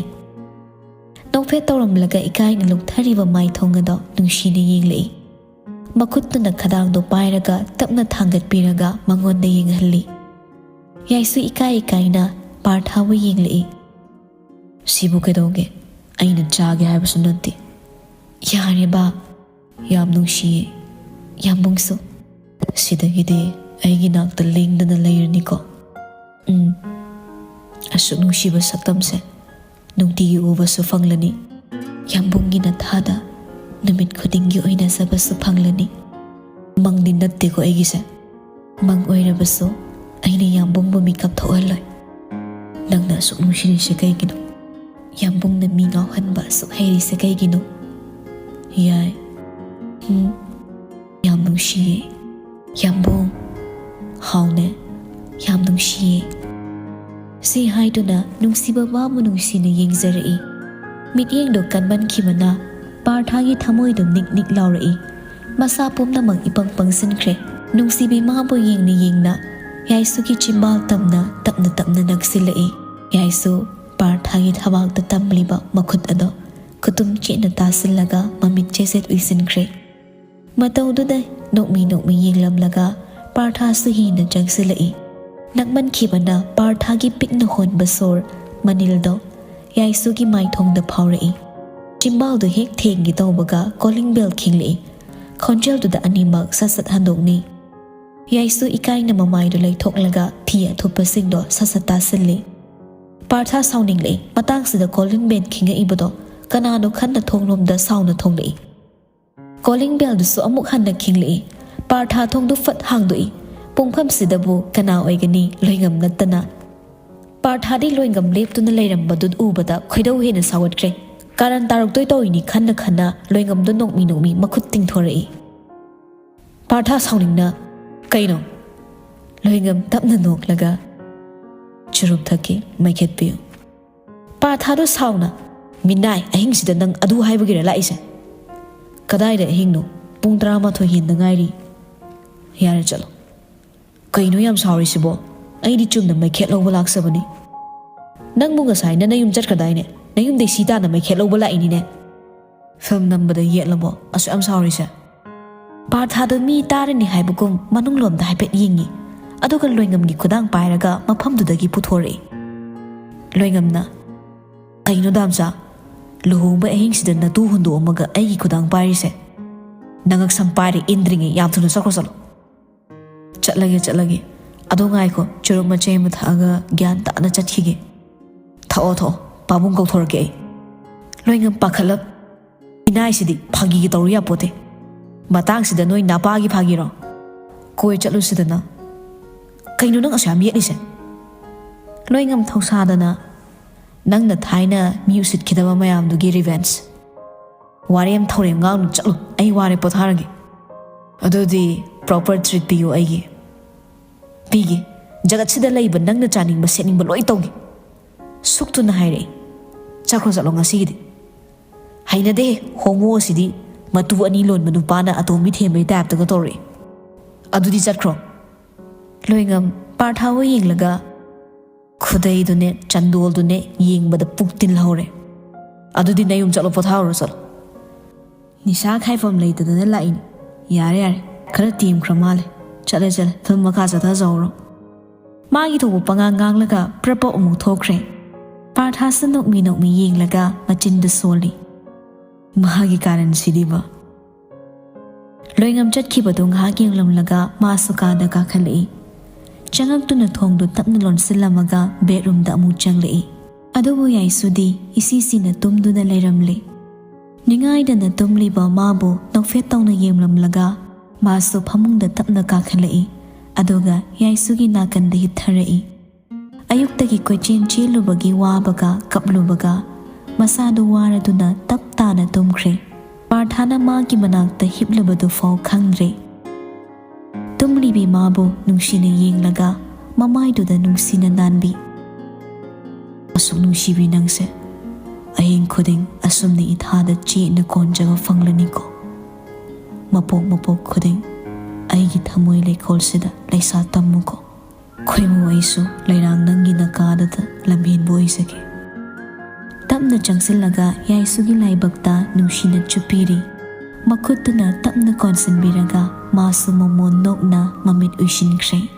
ꯅꯣꯛꯐꯦꯠ ꯇꯧꯔꯝꯂꯒ ꯏꯀꯥꯏꯅ ꯂꯨꯛꯊꯔꯤꯕ ꯃꯥꯏꯊꯣꯡ ꯑꯗꯣ ꯅꯨꯡꯁꯤꯅ ꯌꯦꯡꯂꯛꯏ꯫ ꯃꯈꯨꯠꯇꯨꯅ ꯈꯗꯥꯡꯗꯣ ꯄꯥꯏꯔꯒ ꯇꯞꯅ ꯊꯥꯡꯒꯠꯄꯤꯔꯒ ꯃꯉꯣꯟꯗ ꯌꯦꯡꯍꯜꯂꯤ꯫ ꯌꯥꯏꯁꯨ ꯏꯀꯥꯏ ꯏꯀꯥꯏꯅ ꯄꯥꯔꯊꯥꯕꯨ ꯌꯦꯡꯂꯛꯏ꯫ "ꯁꯤꯕꯨ ꯀꯩꯗꯧꯒꯦ? ꯑꯩꯅ ꯆꯥꯒꯦ ꯍꯥꯏꯕꯁꯨ ꯅꯠꯇꯦ꯫" "ꯌꯥꯔꯦ ꯕꯥ, ꯌꯥꯝ ꯅꯨꯡꯁꯤꯌꯦ ꯌꯥꯝꯕꯨꯡꯁꯨ꯫ ꯁꯤꯗꯒꯤꯗꯤ ꯑꯩꯒꯤ ꯅꯥꯛꯇ ꯂꯦꯡꯗꯅ ꯂꯩꯔꯅꯤꯀꯣ꯫" "ꯎꯝ, ꯑꯁꯨꯛ ꯅꯨꯡꯁꯤꯕ ꯁꯛꯇꯝꯁꯦ ꯅꯨꯡꯇꯤꯒꯤ ꯎꯕꯁꯨ ꯐꯪꯂꯅꯤ꯫ ꯌꯥꯝꯕꯨꯡꯒꯤ ꯅꯊꯥꯗ ꯅꯨꯃꯤꯠ ꯈꯨꯗꯤꯡꯒꯤ ꯑꯣꯏꯅꯖꯕꯁꯨ ꯐꯪꯂꯅꯤ꯫ ꯃꯪꯗꯤ ꯅꯠꯇꯦꯀꯣ ꯑꯩꯒꯤꯁꯦ꯫ ꯃꯪ ꯑꯣꯏꯔꯕꯁꯨ ꯑꯩꯅ ꯌꯥꯝꯕꯨꯡꯕꯨ ꯃꯤꯀꯞ ꯊꯣꯛꯍꯜꯂꯣꯏ꯫" "ꯅꯪꯅ ꯑꯁꯨꯛ ꯅꯨꯡꯁꯤꯔꯤꯁꯦ ꯀꯩꯒꯤꯅꯣ? ꯌꯥꯝꯕꯨꯡꯅ ꯃꯤ ꯉꯥꯎꯍꯟꯕ ꯑꯁꯨꯛ ꯍꯩꯔꯤꯁꯦ ꯀꯩꯒꯤꯅꯣ?" "ꯌꯥꯏ꯫ ꯎꯝ, ꯌꯥꯝ ꯅꯨꯡꯁꯤꯌꯦ꯫ ꯌꯥꯝꯕꯨꯡ, ꯍꯥꯎꯅꯦ, ꯌꯥꯝ ꯅꯨꯡꯁꯤꯌꯦ꯫" ꯁꯤ ꯍꯥꯏꯗꯨꯅ ꯅꯨꯡꯁꯤꯕ ꯃꯥꯕꯨ ꯅꯨꯡꯁꯤꯅ ꯌꯦꯡꯖꯔꯛꯏ꯫ ꯃꯤꯠꯌꯦꯡꯗꯣ ꯀꯟꯃꯟꯈꯤꯕꯅ ꯄꯥꯔꯊꯥꯒꯤ ꯊꯃꯣꯏꯗꯣ ꯅꯤꯛ ꯅꯤꯛ ꯂꯥꯎꯔꯛꯏ꯫ ꯃꯁꯥ ꯄꯨꯝꯅꯃꯛ ꯏꯄꯪ ꯄꯪꯁꯤꯟꯈ꯭ꯔꯦ꯫ ꯅꯨꯡꯁꯤꯕꯤ ꯃꯥꯕꯨ ꯌꯦꯡꯅ ꯌꯦꯡꯅ ꯌꯥꯏꯁꯨꯒꯤ ꯆꯤꯝꯕꯥꯜ ꯇꯝꯅ ꯇꯞꯅ ꯇꯞꯅ ꯅꯛꯁꯤꯜꯂꯛꯏ꯫ ꯌꯥꯏꯁꯨ ꯄꯥꯔꯊꯥꯒꯤ ꯊꯕꯥꯛꯇ ꯇꯝꯂꯤꯕ ꯃꯈꯨꯠ ꯑꯗꯣ ꯈꯨꯇꯨꯝ ꯆꯦꯠꯅ ꯇꯥꯁꯤꯜꯂꯒ ꯃꯃꯤꯠ ꯆꯦꯖꯦꯠ ꯎꯏꯁꯤꯟꯈ꯭ꯔꯦ꯫ ꯃꯇꯧꯗꯨꯗ ꯅꯣꯛꯃꯤ ꯅꯣꯛꯃꯤ ꯌꯦꯡꯂꯝꯂꯒ ꯄꯥꯔꯊꯥꯁꯨ ꯍꯦꯟꯅ ꯆꯪꯁꯤꯜꯂꯛꯏ꯫ ꯅꯛꯃꯟꯈꯤꯕꯅ ꯄꯥꯔꯊꯥꯒꯤ ꯄꯤꯛꯅ ꯍꯣꯟꯕ ꯁꯣꯔ ꯃꯅꯤꯜꯗꯣ ꯌꯥꯏꯁꯨꯒꯤ ꯃꯥꯏꯊꯣꯡꯗ ꯐꯥꯎꯔꯛꯏ꯫ ꯆꯤꯝꯕꯥꯜꯗꯨ ꯍꯦꯛ ꯊꯦꯡꯒꯦ ꯇꯧꯕꯒ ꯀꯣꯂꯤꯡ ꯕꯦꯜ ꯈꯤꯡꯂꯛꯏ꯫ ꯈꯣꯟꯖꯦꯜꯗꯨꯗ ꯑꯅꯤꯃꯛ ꯁꯠ ꯁꯠ ꯍꯟꯗꯣꯛꯅꯩ꯫ ꯌꯥꯏꯁꯨ ꯏꯀꯥꯏꯅ ꯃꯃꯥꯏꯗꯨ ꯂꯩꯊꯣꯛꯂꯒ ꯐꯤ ꯑꯊꯨꯞꯄꯁꯤꯡꯗꯣ ꯁꯠ ꯁꯠ ꯇꯥꯁꯤꯜꯂꯤ꯫ ꯄꯥꯔꯊꯥ ꯁꯥꯎꯅꯤꯡꯂꯛꯏ꯫ ꯃꯇꯥꯡꯁꯤꯗ ꯀꯣꯂꯤꯡ ꯕꯦꯜ ꯈꯤꯡꯉꯛꯏꯕꯗꯣ ꯀꯅꯥꯅꯣ ꯈꯟꯅ ꯊꯣꯡꯂꯣꯝꯗ ꯁꯥꯎꯅ ꯊꯣꯛꯂꯛꯏ꯫ ꯀꯣꯂꯤꯡ ꯕꯦꯜꯗꯨꯁꯨ ꯑꯃꯨꯛ ꯍꯟꯅ ꯈꯤꯡꯂꯛꯏ꯫ ꯄꯥꯔꯊꯥ ꯊꯣꯡꯗꯨ ꯐꯠ ꯍꯥꯡꯗꯣꯛꯏ꯫ ꯄꯨꯡꯐꯝꯁꯤꯗꯕꯨ ꯀꯅꯥ ꯑꯣꯏꯒꯅꯤ? ꯂꯣꯏꯉꯝ ꯅꯠꯇꯅ꯫ ꯄꯥꯔꯊꯥꯗꯤ ꯂꯣꯏꯉꯝ ꯂꯦꯞꯇꯨꯅ ꯂꯩꯔꯝꯕꯗꯨ ꯎꯕꯗ ꯈꯣꯏꯗꯧ ꯍꯦꯟꯅ ꯁꯥꯎꯒꯠꯈ꯭ꯔꯦ꯫ ꯀꯥꯔꯟ ꯇꯥꯔꯛꯇꯣꯏ ꯇꯧꯔꯤꯅꯤ ꯈꯟꯅ ꯈꯟꯅ ꯂꯣꯏꯉꯝꯗꯨ ꯅꯣꯛꯃꯤ ꯅꯣꯛꯃꯤ ꯃꯈꯨꯠ ꯇꯤꯡꯊꯣꯔꯛꯏ꯫ ꯄꯥꯔꯊꯥ ꯁꯥꯎꯅꯤꯡꯅ, "ꯀꯩꯅꯣ?" ꯂꯣꯏꯉꯝ ꯇꯞꯅ ꯅꯣꯛꯂꯒ, "ꯆꯨꯔꯨꯞ ꯊꯛꯀꯦ, ꯃꯩꯈꯦꯠ ꯄꯤꯌꯨ꯫" ꯄꯥꯔꯊꯥꯗꯣ ꯁꯥꯎꯅ, "ꯃꯤꯅꯥꯏ, ꯑꯍꯤꯡꯁꯤꯗ ꯅꯪ ꯑꯗꯨ ꯍꯥꯏꯕꯒꯤꯔ ꯂꯥꯛꯏꯁꯦ? ꯀꯗꯥꯏꯗ ꯑꯍꯤꯡꯅꯣ? ꯄꯨꯡ ꯇꯔꯥꯃꯥꯊꯣꯏ ꯍꯦꯟꯗ ꯉꯥꯏꯔꯤ꯫ ꯌꯥꯔꯦ, ꯆꯠꯂꯣ꯫" "ꯀꯩꯅꯣ ꯌꯥꯝ ꯁꯥꯎꯔꯤꯁꯤꯕꯣ? ꯑꯩꯗꯤ ꯆꯨꯝꯅ ꯃꯩꯈꯦꯠ ꯂꯧꯕ ꯂꯥꯛꯆꯕꯅꯤ꯫" "ꯅꯪꯕꯨ ꯉꯁꯥꯏ ꯅꯅꯌꯨꯝ ꯆꯠꯈ꯭ꯔꯗꯥꯏꯅꯦ? ꯅꯌꯨꯝꯗꯩ ꯁꯤ ꯇꯥꯟꯅ ꯃꯩꯈꯦꯠ ꯂꯧꯕ ꯂꯥꯛꯏꯅꯤꯅꯦ꯫" "ꯐꯤꯂꯝ ꯅꯝꯕꯗ ꯌꯦꯠꯂꯕꯣ ꯑꯁꯨꯛ ꯌꯥꯝ ꯁꯥꯎꯔꯤꯁꯦ?" ꯄꯥꯔꯊꯥꯗꯣ ꯃꯤ ꯇꯥꯔꯅꯤ ꯍꯥꯏꯕꯒꯨꯝ ꯃꯅꯨꯡꯂꯣꯝꯗ ꯍꯥꯏꯐꯦꯠ ꯌꯦꯡꯉꯤ꯫ ꯑꯗꯨꯒ ꯂꯣꯏꯉꯝꯒꯤ ꯈꯨꯗꯥꯡ ꯄꯥꯏꯔꯒ ꯃꯐꯝꯗꯨꯗꯒꯤ ꯄꯨꯊꯣꯔꯛꯏ꯫ ꯂꯣꯏꯉꯝꯅ, "ꯀꯩꯅꯣ ꯗꯥꯝꯆꯥ? ꯂꯨꯍꯣꯡꯕ ꯑꯍꯤꯡꯁꯤꯗ ꯅꯇꯨ ꯍꯨꯟꯗꯣꯛꯑꯝꯃꯒ ꯑꯩꯒꯤ ꯈꯨꯗꯥꯡ ꯄꯥꯏꯔꯤꯁꯦ? ꯅꯉꯛꯁꯝ ꯄꯥꯏꯔꯦ ꯏꯟꯗ꯭ꯔꯤꯉꯩ, ꯌꯥꯝ ꯊꯨꯅ ꯆꯠꯈ꯭ꯔꯣ, ꯆꯠꯂꯣ꯫" "ꯆꯠꯂꯒꯦ, ꯆꯠꯂꯒꯦ꯫ ꯑꯗꯣ ꯉꯥꯏꯈꯣ, ꯆꯨꯔꯨꯞ ꯃꯆꯦꯠ ꯑꯃ ꯊꯛꯑꯒ ꯒ꯭ꯌꯥꯟ ꯇꯥꯅ ꯆꯠꯈꯤꯒꯦ꯫" "ꯊꯛꯑꯣ, ꯊꯛꯑꯣ꯫ ꯄꯥꯕꯨꯡ ꯀꯧꯊꯣꯔꯛꯀꯦ ꯑꯩ꯫" ꯂꯣꯏꯉꯝ ꯄꯥꯈꯠꯂꯞ, "ꯃꯤꯅꯥꯏꯁꯤꯗꯤ ꯐꯥꯒꯤꯒ ꯇꯧꯔꯨ ꯌꯥꯄꯣꯠꯇꯦ꯫ ꯃꯇꯥꯡꯁꯤꯗ ꯅꯣꯏ ꯅꯄꯥꯒꯤ ꯐꯥꯒꯤꯔꯣ? ꯀꯣꯏ ꯆꯠꯂꯨꯁꯤꯗꯅ꯫" "ꯀꯩꯅꯣ ꯅꯪ ꯑꯁꯨꯛ ꯌꯥꯝ ꯌꯦꯠꯂꯤꯁꯦ?" ꯂꯣꯏꯉꯝ ꯊꯧꯁꯥꯗꯅ, "ꯅꯪꯅ ꯊꯥꯏꯅ ꯃꯤ ꯎꯁꯤꯠꯈꯤꯗꯕ ꯃꯌꯥꯝꯗꯨꯒꯤ revenge꯫ ꯋꯥꯔꯦꯝ ꯊꯧꯔꯦꯝ ꯉꯥꯡꯅꯨ, ꯆꯠꯂꯣ, ꯑꯩ ꯋꯥꯔꯦ, ꯄꯣꯊꯥꯔꯒꯦ꯫ ꯑꯗꯨꯗꯤ proper treat ꯄꯤꯌꯨ ꯑꯩꯒꯤ꯫ ꯄꯤꯒꯦ꯫ ꯖꯒꯠꯁꯤꯗ ꯂꯩꯕ ꯅꯪꯅ ꯆꯥꯅꯤꯡꯕ ꯁꯦꯠꯅꯤꯡꯕ ꯂꯣꯏ ꯇꯧꯒꯦ꯫" ꯁꯨꯛꯇꯨꯅ ꯍꯥꯏꯔꯛꯏ꯫ "ꯆꯠꯈ꯭ꯔꯣ, ꯆꯠꯂꯣ ꯉꯁꯤꯒꯤꯗꯤ꯫ ꯍꯩꯅꯗꯦ, ꯍꯣꯃꯣ ꯑꯁꯤꯗꯤ ꯃꯇꯨ ꯑꯅꯤ ꯂꯣꯟꯕ ꯅꯨꯄꯥꯅ ꯑꯇꯣꯝꯕꯤ ꯊꯦꯝꯕꯩ type ꯇꯒ ꯇꯧꯔꯛꯏ꯫ ꯑꯗꯨꯗꯤ ꯆꯠꯈ꯭ꯔꯣ꯫" ꯂꯣꯏꯉꯝ ꯄꯥꯔꯊꯥꯕꯨ ꯌꯦꯡꯂꯒ ꯈꯨꯗꯩꯗꯨꯅꯦ ꯆꯟꯗꯣꯜꯗꯨꯅꯦ ꯌꯦꯡꯕꯗ ꯄꯨꯛ ꯇꯤꯜꯍꯧꯔꯦ꯫ "ꯑꯗꯨꯗꯤ ꯅꯌꯨꯝ ꯆꯠꯂꯣ, ꯄꯣꯊꯥꯔꯨꯔꯣ ꯆꯠꯂꯣ꯫" "ꯅꯤꯁꯥ ꯈꯥꯏꯐꯝ ꯂꯩꯇꯗꯅ ꯂꯥꯛꯏꯅꯤ꯫ ꯌꯥꯔꯦ ꯌꯥꯔꯦ, ꯈꯔ ꯇꯦꯝꯈ꯭ꯔ ꯃꯥꯜꯂꯦ꯫ ꯆꯠꯂꯦ ꯆꯠꯂꯦ, film ꯃꯈꯥ ꯆꯠꯊꯖꯍꯧꯔꯣ꯫" ꯃꯥꯒꯤ ꯊꯣꯛꯄ ꯄꯉꯥꯡ ꯉꯥꯡꯂꯒ ꯄ꯭ꯔꯞ ꯄꯞ ꯑꯃꯨꯛ ꯊꯣꯛꯈ꯭ꯔꯦ꯫ ꯄꯥꯔꯊꯥꯁꯅ ꯅꯣꯛꯃꯤ ꯅꯣꯛꯃꯤ ꯌꯦꯡꯂꯒ ꯃꯆꯤꯟꯗꯨ ꯁꯣꯜꯂꯤ꯫ ꯃꯍꯥꯛꯀꯤ ꯀꯥꯔꯟꯁꯤꯗꯤꯕ꯫ ꯂꯣꯏꯉꯝ ꯆꯠꯈꯤꯕꯗꯨ ꯉꯥꯏꯍꯥꯛ ꯌꯦꯡꯂꯝꯂꯒ ꯃꯥꯁꯨ ꯀꯥꯗ ꯀꯥꯈꯠꯂꯛꯏ꯫ ꯆꯪꯉꯛꯇꯨꯅ ꯊꯣꯡꯗꯨ ꯇꯞꯅ ꯂꯣꯟꯁꯤꯜꯂꯝꯃꯒ bedroom ꯗ ꯑꯃꯨꯛ ꯆꯪꯂꯛꯏ꯫ ꯑꯗꯨꯕꯨ ꯌꯥꯏꯁꯨꯗꯤ ꯏꯁꯤ ꯁꯤꯅ ꯇꯨꯝꯗꯨꯅ ꯂꯩꯔꯝꯂꯦ꯫ ꯅꯤꯡꯉꯥꯏꯗꯅ ꯇꯨꯝꯂꯤꯕ ꯃꯥꯕꯨ ꯅꯣꯛꯐꯦꯠ ꯇꯧꯅ ꯌꯦꯡꯂꯝꯂꯒ ꯃꯥꯁꯨ ꯐꯃꯨꯡꯗ ꯇꯞꯅ ꯀꯥꯈꯠꯂꯛꯏ꯫ ꯑꯗꯨꯒ ꯌꯥꯏꯁꯨꯒꯤ ꯅꯥꯀꯟꯗ ꯍꯤꯠꯊꯔꯛꯏ꯫ ꯑꯌꯨꯛꯇꯒꯤ ꯀꯣꯏꯆꯦꯟ ꯆꯦꯜꯂꯨꯕꯒꯤ ꯋꯥꯕꯒ ꯀꯞꯂꯨꯕꯒ ꯃꯁꯥꯗꯨ ꯋꯥꯔꯗꯨꯅ ꯇꯞ ꯇꯥꯅ ꯇꯨꯝꯈ꯭ꯔꯦ꯫ ꯄꯥꯔꯊꯥꯅ ꯃꯥꯒꯤ ꯃꯅꯥꯛꯇ ꯍꯤꯞꯂꯕꯗꯨ ꯐꯥꯎ ꯈꯪꯗ꯭ꯔꯦ꯫ ꯇꯨꯝꯂꯤꯕꯤ ꯃꯥꯕꯨ ꯅꯨꯡꯁꯤꯅ ꯌꯦꯡꯂꯒ ꯃꯃꯥꯏꯗꯨꯗ ꯅꯨꯡꯁꯤꯅ ꯅꯥꯟꯕꯤ꯫ "ꯑꯁꯨꯛ ꯅꯨꯡꯁꯤꯕꯤ ꯅꯪꯁꯦ ꯑꯍꯤꯡ ꯈꯨꯗꯤꯡ ꯑꯁꯨꯝꯅ ꯏꯊꯥꯗ ꯆꯦꯠꯅ ꯀꯣꯟꯖꯕ ꯐꯪꯂꯅꯤꯀꯣ꯫ ꯃꯄꯣꯛ ꯃꯄꯣꯛ ꯈꯨꯗꯤꯡ ꯑꯩꯒꯤ ꯊꯃꯣꯏ ꯂꯩꯀꯣꯜꯁꯤꯗ ꯂꯩꯁꯥ ꯇꯝꯃꯨꯀꯣ꯫ ꯈꯣꯏꯃꯨ ꯑꯩꯁꯨ ꯂꯩꯔꯥꯡ ꯅꯪꯒꯤ ꯅꯀꯥꯗꯨꯗ ꯂꯝꯍꯦꯟꯕ ꯑꯣꯏꯖꯒꯦ꯫" ꯇꯞꯅ ꯆꯪꯁꯤꯜꯂꯒ ꯌꯥꯏꯁꯨꯒꯤ ꯂꯥꯏꯕꯛꯇ ꯅꯨꯡꯁꯤꯅ ꯆꯨꯞꯄꯤꯔꯤ꯫ ꯃꯈꯨꯠꯇꯨꯅ ꯇꯞꯅ ꯀꯣꯟꯁꯤꯟꯕꯤꯔꯒ ꯃꯥꯁꯨ ꯃꯃꯣꯟ ꯅꯣꯛꯅ ꯃꯃꯤꯠ ꯎꯏꯁꯤꯟꯈ꯭ꯔꯦ꯫